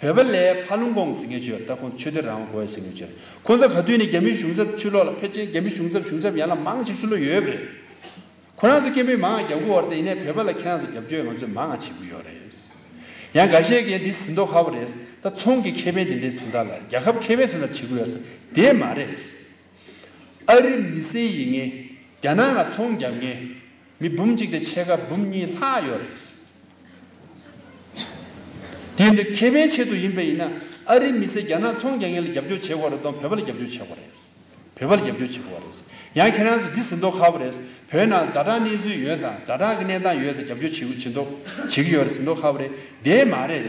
བོད་པ་ལས་ཕ་ལུང་ཀོང་ཟེར་མཁན་ཅིག་ཡོད་རེད་ད། ཁོང་ཚོ་ཆོས་དད་རང་དབང་དགོས་ཟེར་མཁན་ཅིག་ཡོད་རེད། ཁོང་ཚོ་ག་དུས་ནས་རྒྱ་མིའི་གཞུང་ཚབ་ཕྱི་ལོགས་ལ་ཕལ་ཆེར་རྒྱ་མིའི་གཞུང་ཚབ་གཞུང་ཚབ་ཡན་ལ་མང་ཆེ་ཕྱི་ལོགས་ཡོད་པ་རེད། ཁོ་རང་ཚོ་སྐད་འབོད་མང་ང་རྒྱབ་ཀྱི་ཡོད་རེད་དེ། ཡིན་ནའི་བོད་པ་ལ་ཁྱེད་རང་ཚོ་རྒྱབ་སྐྱོར་ང་ཚོས་མང་ང་བྱེད་ཀྱི་ཡོད་རེད། ཡང་འགའ་ཤས་ཀྱིས་འདི་ཟིན་ཐོ་ཁ་པོ་རེད་ད། ཚོང་གི་ཁེ་ཕན་དེ་འདྲའི་དོན་དག་ལ། རྒྱལ་ཁབ་ཁེ་ཕན་དོན་དག་བྱེད་ཀྱི་ཡོད་རེད་དེ་མ་རེད། ཨ་རི་མི་སེར་ཡིན་མཁན། རྒྱ་ནག་ལ་ཚོང་རྒྱག་མཁན་མི་འབུམ་གཅིག་དང་ཕྱེད་ཀ་འབུམ་གཉིས་ལྷག་ཡོད་རེད། དེ་ཡིན་དུས་ཁེ་ཕན་ཆེད་དུ་ཡིན་པ་ཡིན་ན། ཨ་རི་མི་སེར་རྒྱ་ནག་ཚོང་རྒྱག་མཁན་ལ་རྒྱབ་སྐྱོར་བྱེད་དགོས་རེད་དང་། བོད་པ་ལ་རྒྱབ་སྐྱོར་བྱེད་དགོས་རེད། བོད་པ་ལ་རྒྱབ་སྐྱོར་བྱེད་དགོས་རེད། ཡང་ཁྱེད་རང་ཚོ་འདི་ཟིན་ཐོ་ཁ་པོ་རེད། བོད་ནང་ཛ་དྲག་གནས་ཚུལ་ཡོད་ཙང་། ཛ་དྲག་གི་གནས་སྟངས་ཡོད་ཙང་རྒྱབ་སྐྱོར་བྱེད་བྱེད་མདོག་བྱེད་ཀྱི་ཡོད་རེད། ཟིན་ཐོ་ཁ་པོ་རེད། དེ་མ་རེད།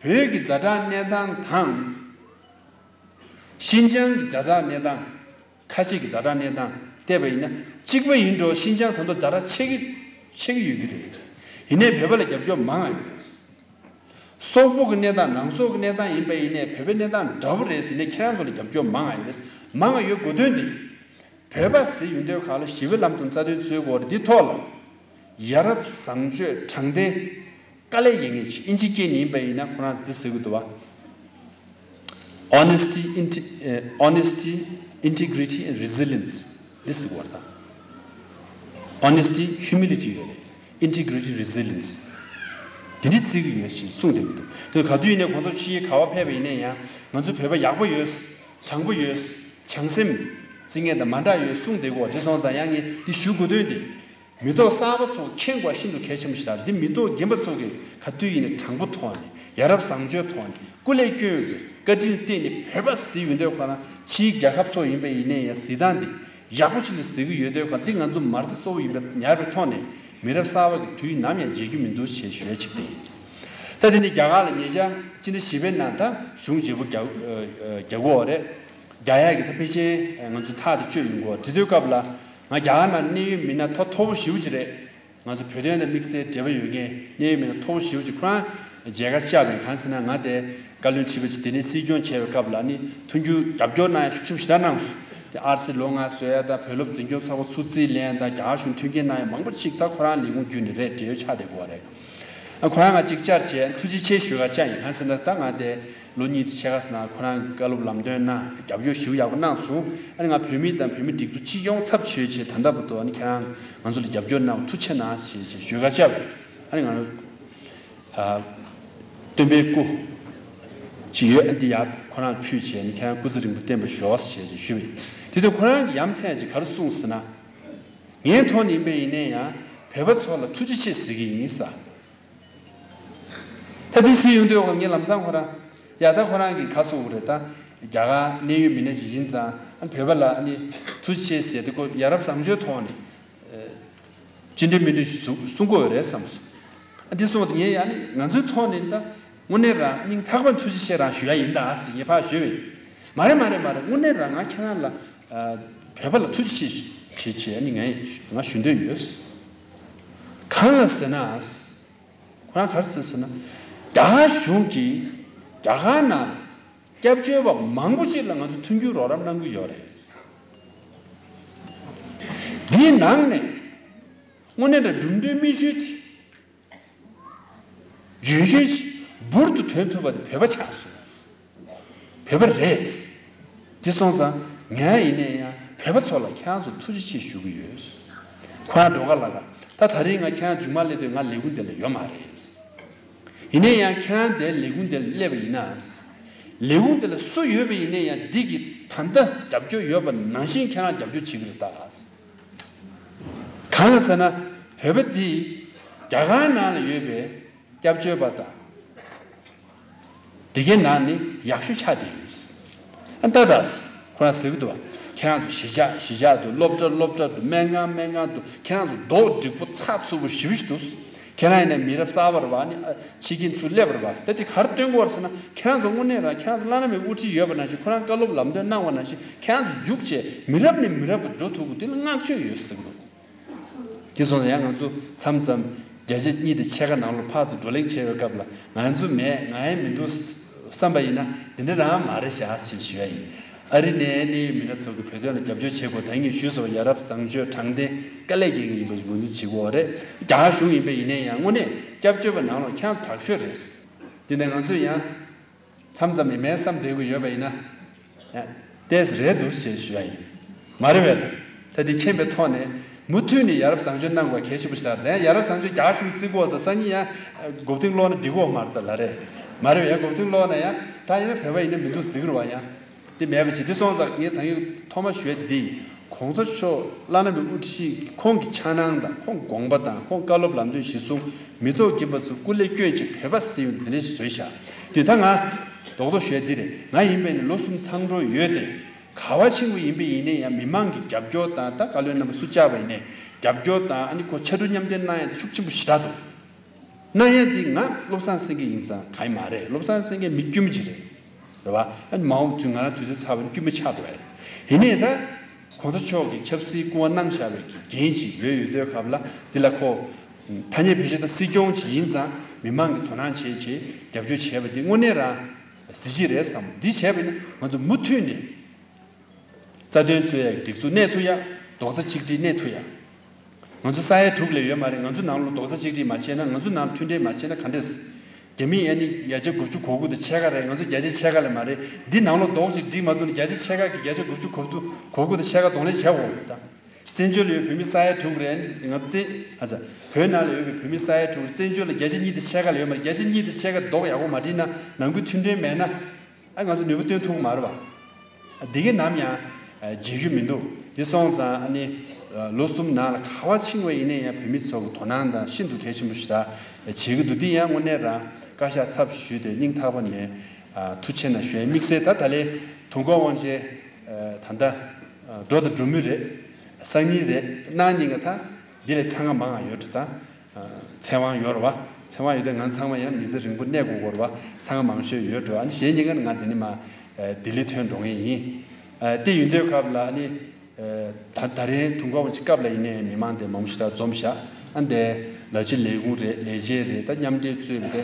བོད་ཀྱི་ཛ་དྲག་གནས་སྟངས་དང་། ཤིན་ཅང་གི་ཛ་དྲག་གནས་སྟངས། ཁ་ཆེ་གི་ཛ་དྲག་གནས་སྟངས་བལྟས་པ་ཡིན་ན་གཅིག་པ་ཡིན་འགྲོ། ཤིན་ཅང་ད་དུང་ཛ་དྲག་ཆེ་གི་ཆེ་གི་ཡོད་ཀྱི་རེད། ཡིན་ནའི་བོད་པ་ལ་རྒྱབ་སྐྱོར་མང་ང་ཡོད་རེད། སོག་པོ་གི་གནས་སྟངས། ནང་སོག་གི་གནས་སྟངས་ཡིན་པ་ཡིན་ནའི་བོད་པའི་གནས་སྟངས་འདྲ་པོ་རེད་ཟེར་ནས་ཁྱེད་རང་ཚོ་ལ་རྒྱབ་སྐྱོར་མང་ང་ཡོད་རེད། མང་ང་ཡོད་དགོས་དོན་འདི། བོད་པ་ཟེར་ཡོང་དུས་གང་ལ་ཞི་བའི་ལམ་དུ་རྩ་དོན་རྩོད་དགོས་རེད། འདི་ཐོག་ལ་ཡ་རབས་བཟང་སྤྱོད་དྲང་བདེན། དཀའ་ལས་ཡིན་ངེས་ཅིག་ཨིན་ཇི་སྐད་ནས་ཡིན་པ་ཡིན་ན་ཁོ་རང་འདི་ཟེར་གི་འདུག་བ། Honesty, inte- eh, honesty, integrity and resilience. འདི་ཟེར་གི་བ་དང་། Honesty, humility ཡོད་རེད། Integrity, resilience. འདི་འདྲ་བརྩི་གི་ཡོད་ཞེས་གསུངས་བསྡད་ཀྱི་འདུག་དེ་ག་དུས་ཡིན་ནའི་ཁོང་ཚོ་ཕྱིའི་ག་བ་ཕེབས་པ་ཡིན་ནའི་ཡང་། ང་ཚོ་བོད་པ་ཡག་པོ་ཡོད། དྲང་པོ་ཡོད། བྱང་སེམས་བརྩི་མཁན་དང་མ་འདྲ་ཡོད་གསུངས་བསྡད་ཀྱི་བ། དེ་སོང་ཙང་ཡང་ངས་འདི་ཞུ་དགོས་དོན་འདི། མི་ཐོག་གསར་པ་ཚོ་མཁྱེན་དགོས་ཤིན་ཏུ་གལ་ཆེན་པོ་ཞིག་རེད། འདི་མི་ཐོག་རྒན་པ་ཚོ་གིས་ག་དུས་ཡིན་ནའི་དྲང་པོ་ཐོག་ནས། ཡ་རབས་བཟང་སྤྱོད་ཐོག་ནས། སྐུ་ལས་བསྐྱོན་པའི་བཀའ་དྲིན་བརྟེན་ནས་བོད་པ་ཟེར་ཡོང་དུས་ཁོ་རང་ཕྱིའི་རྒྱལ་ཁབ་ཚོ་ཡིན་པ་ཡིན་ནའི་ཡང་གཟིགས་སྟངས་འདི་ཡག་པོ་ཞིག་ལ་གཟིགས་ཀྱི་ཡོད་དུས་ཁོ་རང་འདི་ང་ཚོ་མ་རྩ་གཙོ་བོ་ཡིན་པ་ཉར་བའི་ཐོག་ནས། མི་རབས་གསར་པ་གི་དུས་ནམ་ཡང་བརྗེད་རྒྱུ་མི་འདུག་ཞེས་ཞུ་ཡ་གཅིག་དེ་ཡིན། ད་དེ་ནི་རྒྱ་གར་ལ་ཉེ་ཆར་སྤྱི་ཟླ་བཞི་པའི་ནང་ད་གཞུང་བརྗེ་པོ་རྒྱག་རྒྱག་གི་ཡོད་རེད། རྒྱག་ཡ་གི་ད་ཕལ་ཆེར་ང་ཚོ་ཐག་དེ་གཅོད་ཡོང་གི་ཡོད་རེད། དེ་དུས་སྐབས་ལ་ང་རྒྱ་གར་ནང་གནད་ཡོད་མི་སྣ་ཐོ་མཐོ་པོ་ཞེ་པོ་ཅིག་རེད། ང་ཚོ་བོད་དོན་དང་དམིགས་བསལ་འབྲེལ་བ་ཡོད་མཁན་གནད་ཡོད་མི་སྣ་མཐོ་པོ་ཞེ་པོ་ཅིག་ཁོ་རང་མཇལ་ཁ་བཅར་བས། གང་ཟེར་ན་ང་དེ་བཀའ་བློན་ཁྲི་པ་ཅིག་དེ་ནས་སྲིད་སྐྱོང་བྱས་པའི་སྐབས་ལ་ནི་མཐུན་འགྱུར་རྒྱབ་སྐྱོར་གནང་ཡ་ཤུགས་ཆེན་པོ་ཞེ་དྲག་གནང་སོང་། དེ་ཨར་སི་ལོ་ལྔ་བཟོ་ཡ་དང་། བོད་སློབ་འཛིན་སྐྱོང་ཚོགས་པ་ཚུར་རྩིས་ལེན་ཡ་དང་། རྒྱ་གར་གཞུང་མཐུན་རྐྱེན་གནང་ཡ་མང་པོ་ཅིག་ད་ཁོ་རང་ལས་ཁུངས་བརྒྱུད་ནས་རེད། འབྲེལ་ཡོད་ཆགས་བསྡད་ཡོད་རེད། ཨ་ཁོ་རང་ང་ཅིག་བཅར་བྱས་ཐུགས་རྗེ་ཆེ་ཞུ་ག་བཅར་ཡིན། གང་ཟེར་ན་ད་ང་དེ་ལོ་གཉིས་དེ་ཕྱེད་ཀ་ཙམ་ནང་ཁོ་རང་བཀའ་སློབ་ལམ་སྟོན་གནང་། རྒྱབ་སྐྱོར་ཞེ་པོ་ཡག་པོ་གནང་སོང་། ཨ་ནི་ང་བོད་མི་དང་བོད་མི་སྒྲིག་འཛུགས་སྤྱི་ཡོངས་ཚབ་བྱས་བྱས་ད་ལྟ་བར་དུ་ཨ་ནི་ཁྱེད་རང་ང་ཚོ་ལ་རྒྱབ་སྐྱོར་གནང་བ་ཐུགས་རྗེ་ཆེ་གནང་ཞེས་བྱས་ཞུ་ག་བཅར་བས། ཨ་ནི་ང་རང་ཨ་སྟོན་པའི་སྐུ་ཅིག་ཡོད། ཨ་འདི་ཡར་ཁོ་རང་ཕུལ་བྱས་ནས་ཁྱེད་རང་སྐུ་ཚེ་རིང་པོ་བརྟན་པར་ཤོག་ཞེས་བྱས་ཞུས་པས། དེ་དུས་ཁོ་རང་གིས་ཡ་མཚན་ཅིག་ག་རེ་གསུངས་ཟེར་ན། ངའི་ཐོག་ནས་ཡིན་པ་ཡིན་ནའི་ཡང་བོད་པ་ཚོ་ལ་ཐུགས་རྗེ་ཆེ་ཟེར་གྱི་ཡིན་ས། ད་འདི་ཟེར་ཡོང་དུས་ཁོ་ངས་ལམ་སང་ཁོ་རང་ཡ་ད་ཁོ་རང་གིས་ག་གསུངས་པ་རེད། ད་རྒྱ་གར་གནད་ཡོད་མི་སྣ་ཅིག་ཡིན་ཙང་ཨ་བོད་པ་ལ་ཨ་ནི་ཐུགས་རྗེ་ཆེ་ཟེར་ཏེ་ཁོ་ཡ་རབས་བཟང་སྤྱོད་ཐོག་ནས་ཅི་འདྲའི་མི་འདྲ་ཞིག་གསུང་གི་ཡོད་རེད་བསམ་སོང་། ཨ་འདི་སོང་དུས་ངས་ཡ་ནི་ང་ཚོའི་ཐོག་ནས་ད་དངོས་གནས་རང་སྙིང་ཐག་པ་ནས་ཐུགས་རྗེ་ཆེ་རང་ཞུ་ཡ་ཡིན་ད་ཟེར་ངས་ཕར་ཞུས་པས། མ་རེད་མ་རེད་མ་རེད། དངོས་གནས་རང་ང་ཁྱེད་རང་ལ་བོད་པ་ལ་ཐུགས་རྗེ་ཆེ་ཞེས་བྱས་ནི་ངས་ང་ཞུ་འདོད་ཡོད། གང་ལ་ཟེར་ན། ཁོ་རང་ག་རེ་ཟེར་ཟེར་ན། རྒྱ་གར་གཞུང་གིས་རྒྱ་གར་ནང་སྐྱབས་བཅོལ་བ་མང་པོ་ཅིག་ལ་ང་ཚོ་མཐུན་འགྱུར་རོགས་རམ་གནང་གི་ཡོད་རེད། འདིའི་ནང་ནས་དངོས་གནས་དྲང་གྲུབ་འབྲས་མིག་ཆུའི་ལྗོན་ཤིང་འབུར་དུ་ཐོན་ཐུབ་པ་དེ་བོད་པ་ཆགས་སོང་། བོད་པ་རེད། དེ་སོང་ཙང་ངས་ཡིན་ནའི་ཡང་བོད་པ་ཚོ་ལ་ཁྱེད་རང་ཚོར་ཐུགས་རྗེ་ཆེ་ཞུ་གི་ཡོད། ཁོ་རང་སྒྲོལ་དཀར་ལགས། ད་ད་རིང་ང་ཁྱེད་རང་མཇུག་མ་སླེབས་དུས་ང་ལས་ཁུངས་དེ་ལ་ཡོད་མ་རེད། ཡིན་ནའི་ཡང་ཁྱེད་རང་དེ་ལས་ཁུངས་དེ་ལ་སླེབས་པ་ཡིན་ན། ལས་ཁུངས་དེ་ལ་སུ་ཡོད་པ་ཡིན་ནའི་ཡང་འདི་གི་ད་ལྟ་རྒྱབ་སྐྱོར་ཡོད་པ་ནང་བཞིན་ཁྱེད་རང་རྒྱབ་སྐྱོར་བྱེད་ཀྱི་རེད་ད། གང་ལ་ཟེར་ན། བོད་པ་འདི་རྒྱ་གར་ནང་ལ་ཡོད་པའི་སྐྱབས་བཅོལ་བ་དང་། འདི་གའི་ནང་ནས་ཡག་ཤོས་ཆགས་བསྡད་ཡོད། ཨ་ད་ད་ཁོ་རང་ཟེར་གི་འདུག་བ། ཁྱེད་རང་ཚོ་གཞིས་ཆགས་གཞིས་ཆགས་འདུག་སློབ་གྲྭ་སློབ་གྲྭ་འདུག་སྨན་ཁང་སྨན་ཁང་འདུག་ཁྱེད་རང་ཚོ་མདོག་འགྲིག་པོ་ཚགས་ཚུད་པོ་ཞེ་པོ་ཞིག་འདུག་ཁྱེད་རང་ཡིན་ན་མི་རབས་གསར་པ་རེད་བ། ཨ་ནི་ཕྱི་རྒྱལ་ཚུར་སླེབས་པ་རེད་བ། ད་དེ་ག་རེ་སྟོན་གྱི་ཡོད་རེད་ཟེར་ན། ཁྱེད་རང་ཚོ་དངོས་གནས་རང་ཁྱེད་རང་ཚོ་བླ་ན་མེད་དབུ་ཁྲིད་ཡོད་པ་ནང་བཞིན། ཁོ་རང་བཀའ་སློབ་ལམ་སྟོན་གནང་བ་ནང་བཞིན་ཁྱེད་རང་ཚོ་རྒྱུགས་བྱས་མི་རབས་ནས་མི་རབས་ལ་འགྲོ་ཐུབ་དགོས། དེ་ལ་བསྔགས་བརྗོད་ཡོད་ཟེར་གི་འདུག་དེ་སོང་ཙང་ཡང་ང་ཚོ་མཚམས་མཚམས་བརྒྱ་ཆ་གཉིས་དང་ཕྱེད་ཀ་ནང་ལོགས་ཕར་ཚུར་བགྲོ་གླེང་བྱེད་པའི་སྐབས་ལ་ང་ཚོ་མེད། ང་ཡང་མི་འདུག་བསམ་པ་ཡིན་ན་འདི་འདྲ་རང་མ་རེད་ཤག་ཅེས་ཞུ་ཡ་ཡིན། ཨ་རི་ནས་གནད་ཡོད་མི་སྣ་ཚོ་གི་བོད་དོན་ལ་རྒྱབ་སྐྱོར་བྱེད་དགོས། ད་ངས་ཞུས་སོང་། ཡ་རབས་བཟང་སྤྱོད་དྲང་བདེན་དཀའ་ལས་རྒྱག་གི་ཡིན་པ་ཞིག་ངོས་འཛིན་བྱེད་དགོས་པ་རེད། རྒྱ་གཞུང་ཡིན་པ་ཡིན་ནའི་ཡང་དངོས་གནས་སྐྱབས་བཅོལ་བའི་ནང་ལོགས་ཁྱེད་རང་ཚོ་དྲག་ཤོས་རེད། དེ་ནས་ང་ཚོས་ཡང་མཚམས་མཚམས་ཡིན་མིན་བསམ་བསྡད་དགོས་ཡོད་པ་ཡིན་ན། ཡ། ཏོག་ཙམ་རེད་འདུག་ཅེས་ཞུ་ཡ་ཡིན། མ་རེད་པས་ལགས། ད་དེ་མཁྱེན་པའི་ཐོག་ནས་མུ་མཐུད་ནས་ཡ་རབས་བཟང་སྤྱོད་གནང་དགོས་གལ་ཆེན་པོ་ཞིག་རེད། ད་ཡ་རབས་བཟང་སྤྱོད་རྒྱ་གཞུང་བརྩི་དགོས་ཟེར་སང་ཉིན་ཡང་མགོ་རྟིང་སློག་ན་འགྲིག་གི་མ་རེད་ད་ལགས་རེད། མ་རེད་པས། ཡ་མགོ་རྟིང་སློག་ན་ཡང་ད་ཡིན་ན་བོད་པ་ཡིན་ན་མི་འདུག་ཟེར་གི་རེད་པ། ཡང་དེ་མེད་པ་བྱས། དེ་སོང་ཙང་ངས་ད་གིན་ཐོག་མ་ཞུ་ཡ་དེ་འདི་ཡིན། གོང་ས་མཆོག་བླ་ན་མེད་པའི་དབུ་ཁྲིད་ཁོང་གི་འཆར་སྣང་དང་ཁོང་དགོངས་པ་དང་ཁོང་བཀའ་སློབ་ལམ་སྟོན་གཞིར་བཟུང་མི་ཐོག་དཀྱུས་མ་ཚོ་སྐུ་ལས་བསྐྱོན་ཅིག་བོད་པ་ཟེར་ཡོང་དེ་འདྲ་ཞིག་བཟོས་ཤག་དེ་ད་ང་རྡོག་རྡོག་ཞུ་ཡ་འདི་རེད། ང་ཡིན་པས་ནི་ལོ་གསུམ་ཚང་འགྲོ་ཡོད་དེ། ག་བ་ཕྱིན་པ་ཡིན་པ་ཡིན་ནའི་ཡང་མི་མང་གི་རྒྱབ་སྐྱོར་དང་། ད་བཀའ་བློན་རྣམ་པ་སུ་བཅར་བ་ཡིན་ནའི་རྒྱབ་སྐྱོར་དང་། ཨ་ནི་ཁོ་ཕྱར་གྲུ་མཉམ་འདེགས་གནང་ཡ་དེ་ཤུགས་ཆེན་པོ་ཞེ་དྲག་འདུག་གནང་ཡ་འདི་ང་བློ་བཟང་སེང་གེ་ཡིན་ཙང་གང་ཡང་མ་རེད། བློ་བཟང་སེང་གེ་མི་དཀྱུས་མ་ཅིག་རེད། རེད་པ། ཨ་ནི་མ་འོངས་དུས་ང་རང་དུས་ཚོད་ཚར་བ་ནི་དཀྱུས་མ་ཆགས་འགྲོ་ཡ་རེད། ཡིན་ནའི་ད་གོང་ས་མཆོག་གིས་ཆབ་སྲིད་སྐུ་དབང་གནང་བཞག་པའི་གི་འགན་ཅིག་ཡོད་ཡོད་དུས་སྐབས་ལ། འདི་ལ་ཁོ་ཐ་སྙད་བེད་སྤྱོད་དང་སྲིད་སྐྱོང་ཅིག་ཡིན་ཙང་མི་མང་གི་དོ་སྣང་བྱེད་ཅིག་རྒྱབ་སྐྱོར་བྱས་པ་འདི་དངོས་གནས་རང་གཟི་བརྗིད་རེད་བསམ། འདི་བྱས་པ་ཡིན་ན་ང་ཚོ་མུ་མཐུད་ནས་རྩ་དོན་རྩོད་ཡ་གི་སྒྲིག་འཛུགས་གནས་ཐུབ་ཡ། རྡོག་རྩ་གཅིག་སྒྲིལ་གནས་ཐུབ་ཡ། ང་ཚོ་ས་ཡ་དྲུག་ལས་ཡོད་མ་རེད། ང་ཚོ་ནང་ལོགས་རྡོག་རྩ་གཅིག་སྒྲིལ་མ་བྱས་ན། ང་ཚོ་ནང་ལ་མཐུན་སྒྲིལ་མ་བྱས་ན་ག་འདྲས། རྒྱ་མི་ཨ་ནི་བརྒྱ་ཆ་དགུ་བཅུ་གོ་དགུ་དང་ཕྱེད་ཀ་རེད། ང་ཚོ་བརྒྱ་ཆ་ཕྱེད་ཀ་ལས་མ་རེད། འདི་ནང་ལོགས་རྡོག་གཅིག་སྒྲིལ་མ་ཐུབ་ན་བརྒྱ་ཆ་ཕྱེད་ཀ་གི་བརྒྱ་ཆ་དགུ་བཅུ་གོ་དགུ་གོ་དགུ་དང་ཕྱེད་ཀ་གདོང་ལེན་བྱས་འོང་ད། བཙན་བྱོལ་ལ་ཡོད་བོད་མི་ས་ཡ་དྲུག་རེད། ང་བཙན་ཨ་ཙ་བོད་ནང་ལ་ཡོད་པའི་བོད་མི་ས་ཡ་དྲུག་རེད། བཙན་བྱོལ་ལ་བརྒྱ་ཆ་གཉིས་དང་ཕྱེད་ཀ་ལས་ཡོད་མ་རེད། བརྒྱ་ཆ་གཉིས་དང་ཕྱེད་ཀ་རྡོག་ཡག་པོ་མ་སྒྲིལ་ན། ནང་ཁུལ་མཐུན་སྒྲིལ་མེད་ན། ཨ་ང་ཚོ་ནུས་པ་བཏོན་ཐུབ་ཀྱི་མ་རེད་པ། འདི་གའི་ནམ་ཡང་བརྗེད་རྒྱུ་མི་འདུག་དེ་སོང་ཙང་ཨ་ནི་ལོ་གསུམ་ནང་ལ་ག་བ་ཕྱིན་པ་ཡིན་ནའི་ཡང་བོད་མི་ཚོ་གི་དོ་སྣང་དང་ཤིན་ཏུ་གལ་ཆེན་པོ་ཞིག་ད་བྱེད་ཀྱི་འདུག་དེ་ཡང་དངོས་གནས་རང་བཀའ་ཤག་ཚབ་ཞུས་ཏེ་སྙིང་ཐག་པ་ནས་ཐུགས་རྗེ་ཆེ་གནང་ཞུ་ཡ། དམིགས་བསལ་ད་ད་ལན་དུས་འཁོར་དབང་ཆེན་ད་ལྟ་འགྲོ་དང་འགྲོ་མུས་རེད། སང་ཉིན་རེད། གནངས་ཉིན་ག་ད་འདི་ལས་ཚང་མ་མང་ང་ཡོད་འགྲོ་ད། ཚེ་དབང་ཡོད་རེད་པ། ཚེ་དབང་ཡོད་དུས་ང་ཚང་མ་ཡང་མི་ཚེ་རིང་པོ་གནས་དགོས་ཀྱི་རེད་པ། ཚང་མ་མང་ཤོས་ཡོད་འགྲོ། ཨ་ནི་གཞེས་ཉིན་ཀ་ང་འདི་ནས་མར་ལྡི་ལི་ཐོན་འགྲོ་མཁན་ཡིན། དེ་ཡིན་དུས་སྐབས་ལ་ཨ་ནི་ད་ད་རེས་དུས་འཁོར་དབང་ཆེན་སྐབས་ལ་ཡིན་ནའི་མི་མང་དེ་མང་པོ་ཞེ་དྲག་འཛོམས་ཤག་ཨ་འདི་ལ་སྤྱི་ལས་ཁུངས་རེད། ལས་བྱེད་རེད། ད་མཉམ་འབྲེལ་གཙོས་པའི་དེ་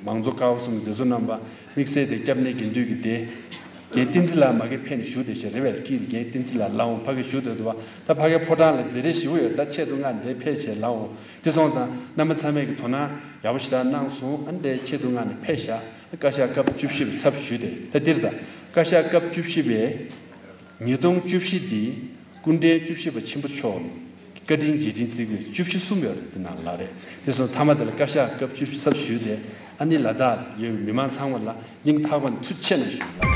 མང་གཙོ་ཀ་བ་གསུམ་གྱི་མཛད་གཙོ་རྣམ་པ། དམིགས་བསལ་དེ་སྐྱབས་གནས་དགེ་འདུན་གྱི་སྡེ། རྒན་བསྟན་འཛིན་ལགས་མ་གི་ཕེབས་ནས་བཞུགས་བསྡད་ཤག་རེད་པས། ཀྱི་རྒན་བསྟན་འཛིན་ལགས་ལངས་འོང་། ཕ་གི་བཞུགས་སྡོད་འདུག་པ། ད་ཕ་གི་ཕོ་བྲང་ལ་མཛད་རེས་ཞེ་པོ་ཡོད། ད་ཆེད་དུ་མངགས་འདིར་ཕེབས་བྱས་ལངས་འོང་། དེ་སོང་ཙང་རྣམ་པ་ཚང་མས་ཀྱི་དོ་སྣང་ཡག་པོ་ཞེ་དྲག་གནང་སོང་། ཨ་ནི་དེ་ཆེད་དུ་མངགས་ནས་ཕེབས་ཤག་བཀའ་ཤག་སྐབས་བཅུ་བཞི་པའི་ཚབ་ཞུས་ཏེ། ད་འདིར་ད་བཀའ་ཤག་སྐབས་བཅུ་བཞི་པའི་ཉིས་སྟོང་བཅུ་བཞི་འདི་སྐུ་ཕྲེང་བཅུ་བཞི་པ་ཆེན་པོ་མཆོག་བཀའ་དྲིན་རྗེས་དྲན་བརྩི་བཀུར་བཅུ་བཞི་གསུམ་ཡོད་རེད། དེ་ནང་ལ་རེད། དེ་སོང་ཙང་མཐའ་མ་དེ་ལ་བཀའ་ཤག་སྐབས་བཅུ་བཞི་ཚབ་ཞུས་ཏེ་ཨ་ནི་ལ་དྭགས་ཡོད་པའི་མི་མང་ཚང་མ་ལ་སྙིང་ཐག་པ་ནས་ཐུགས་རྗེ་ཆེ་གནང་ཞུ།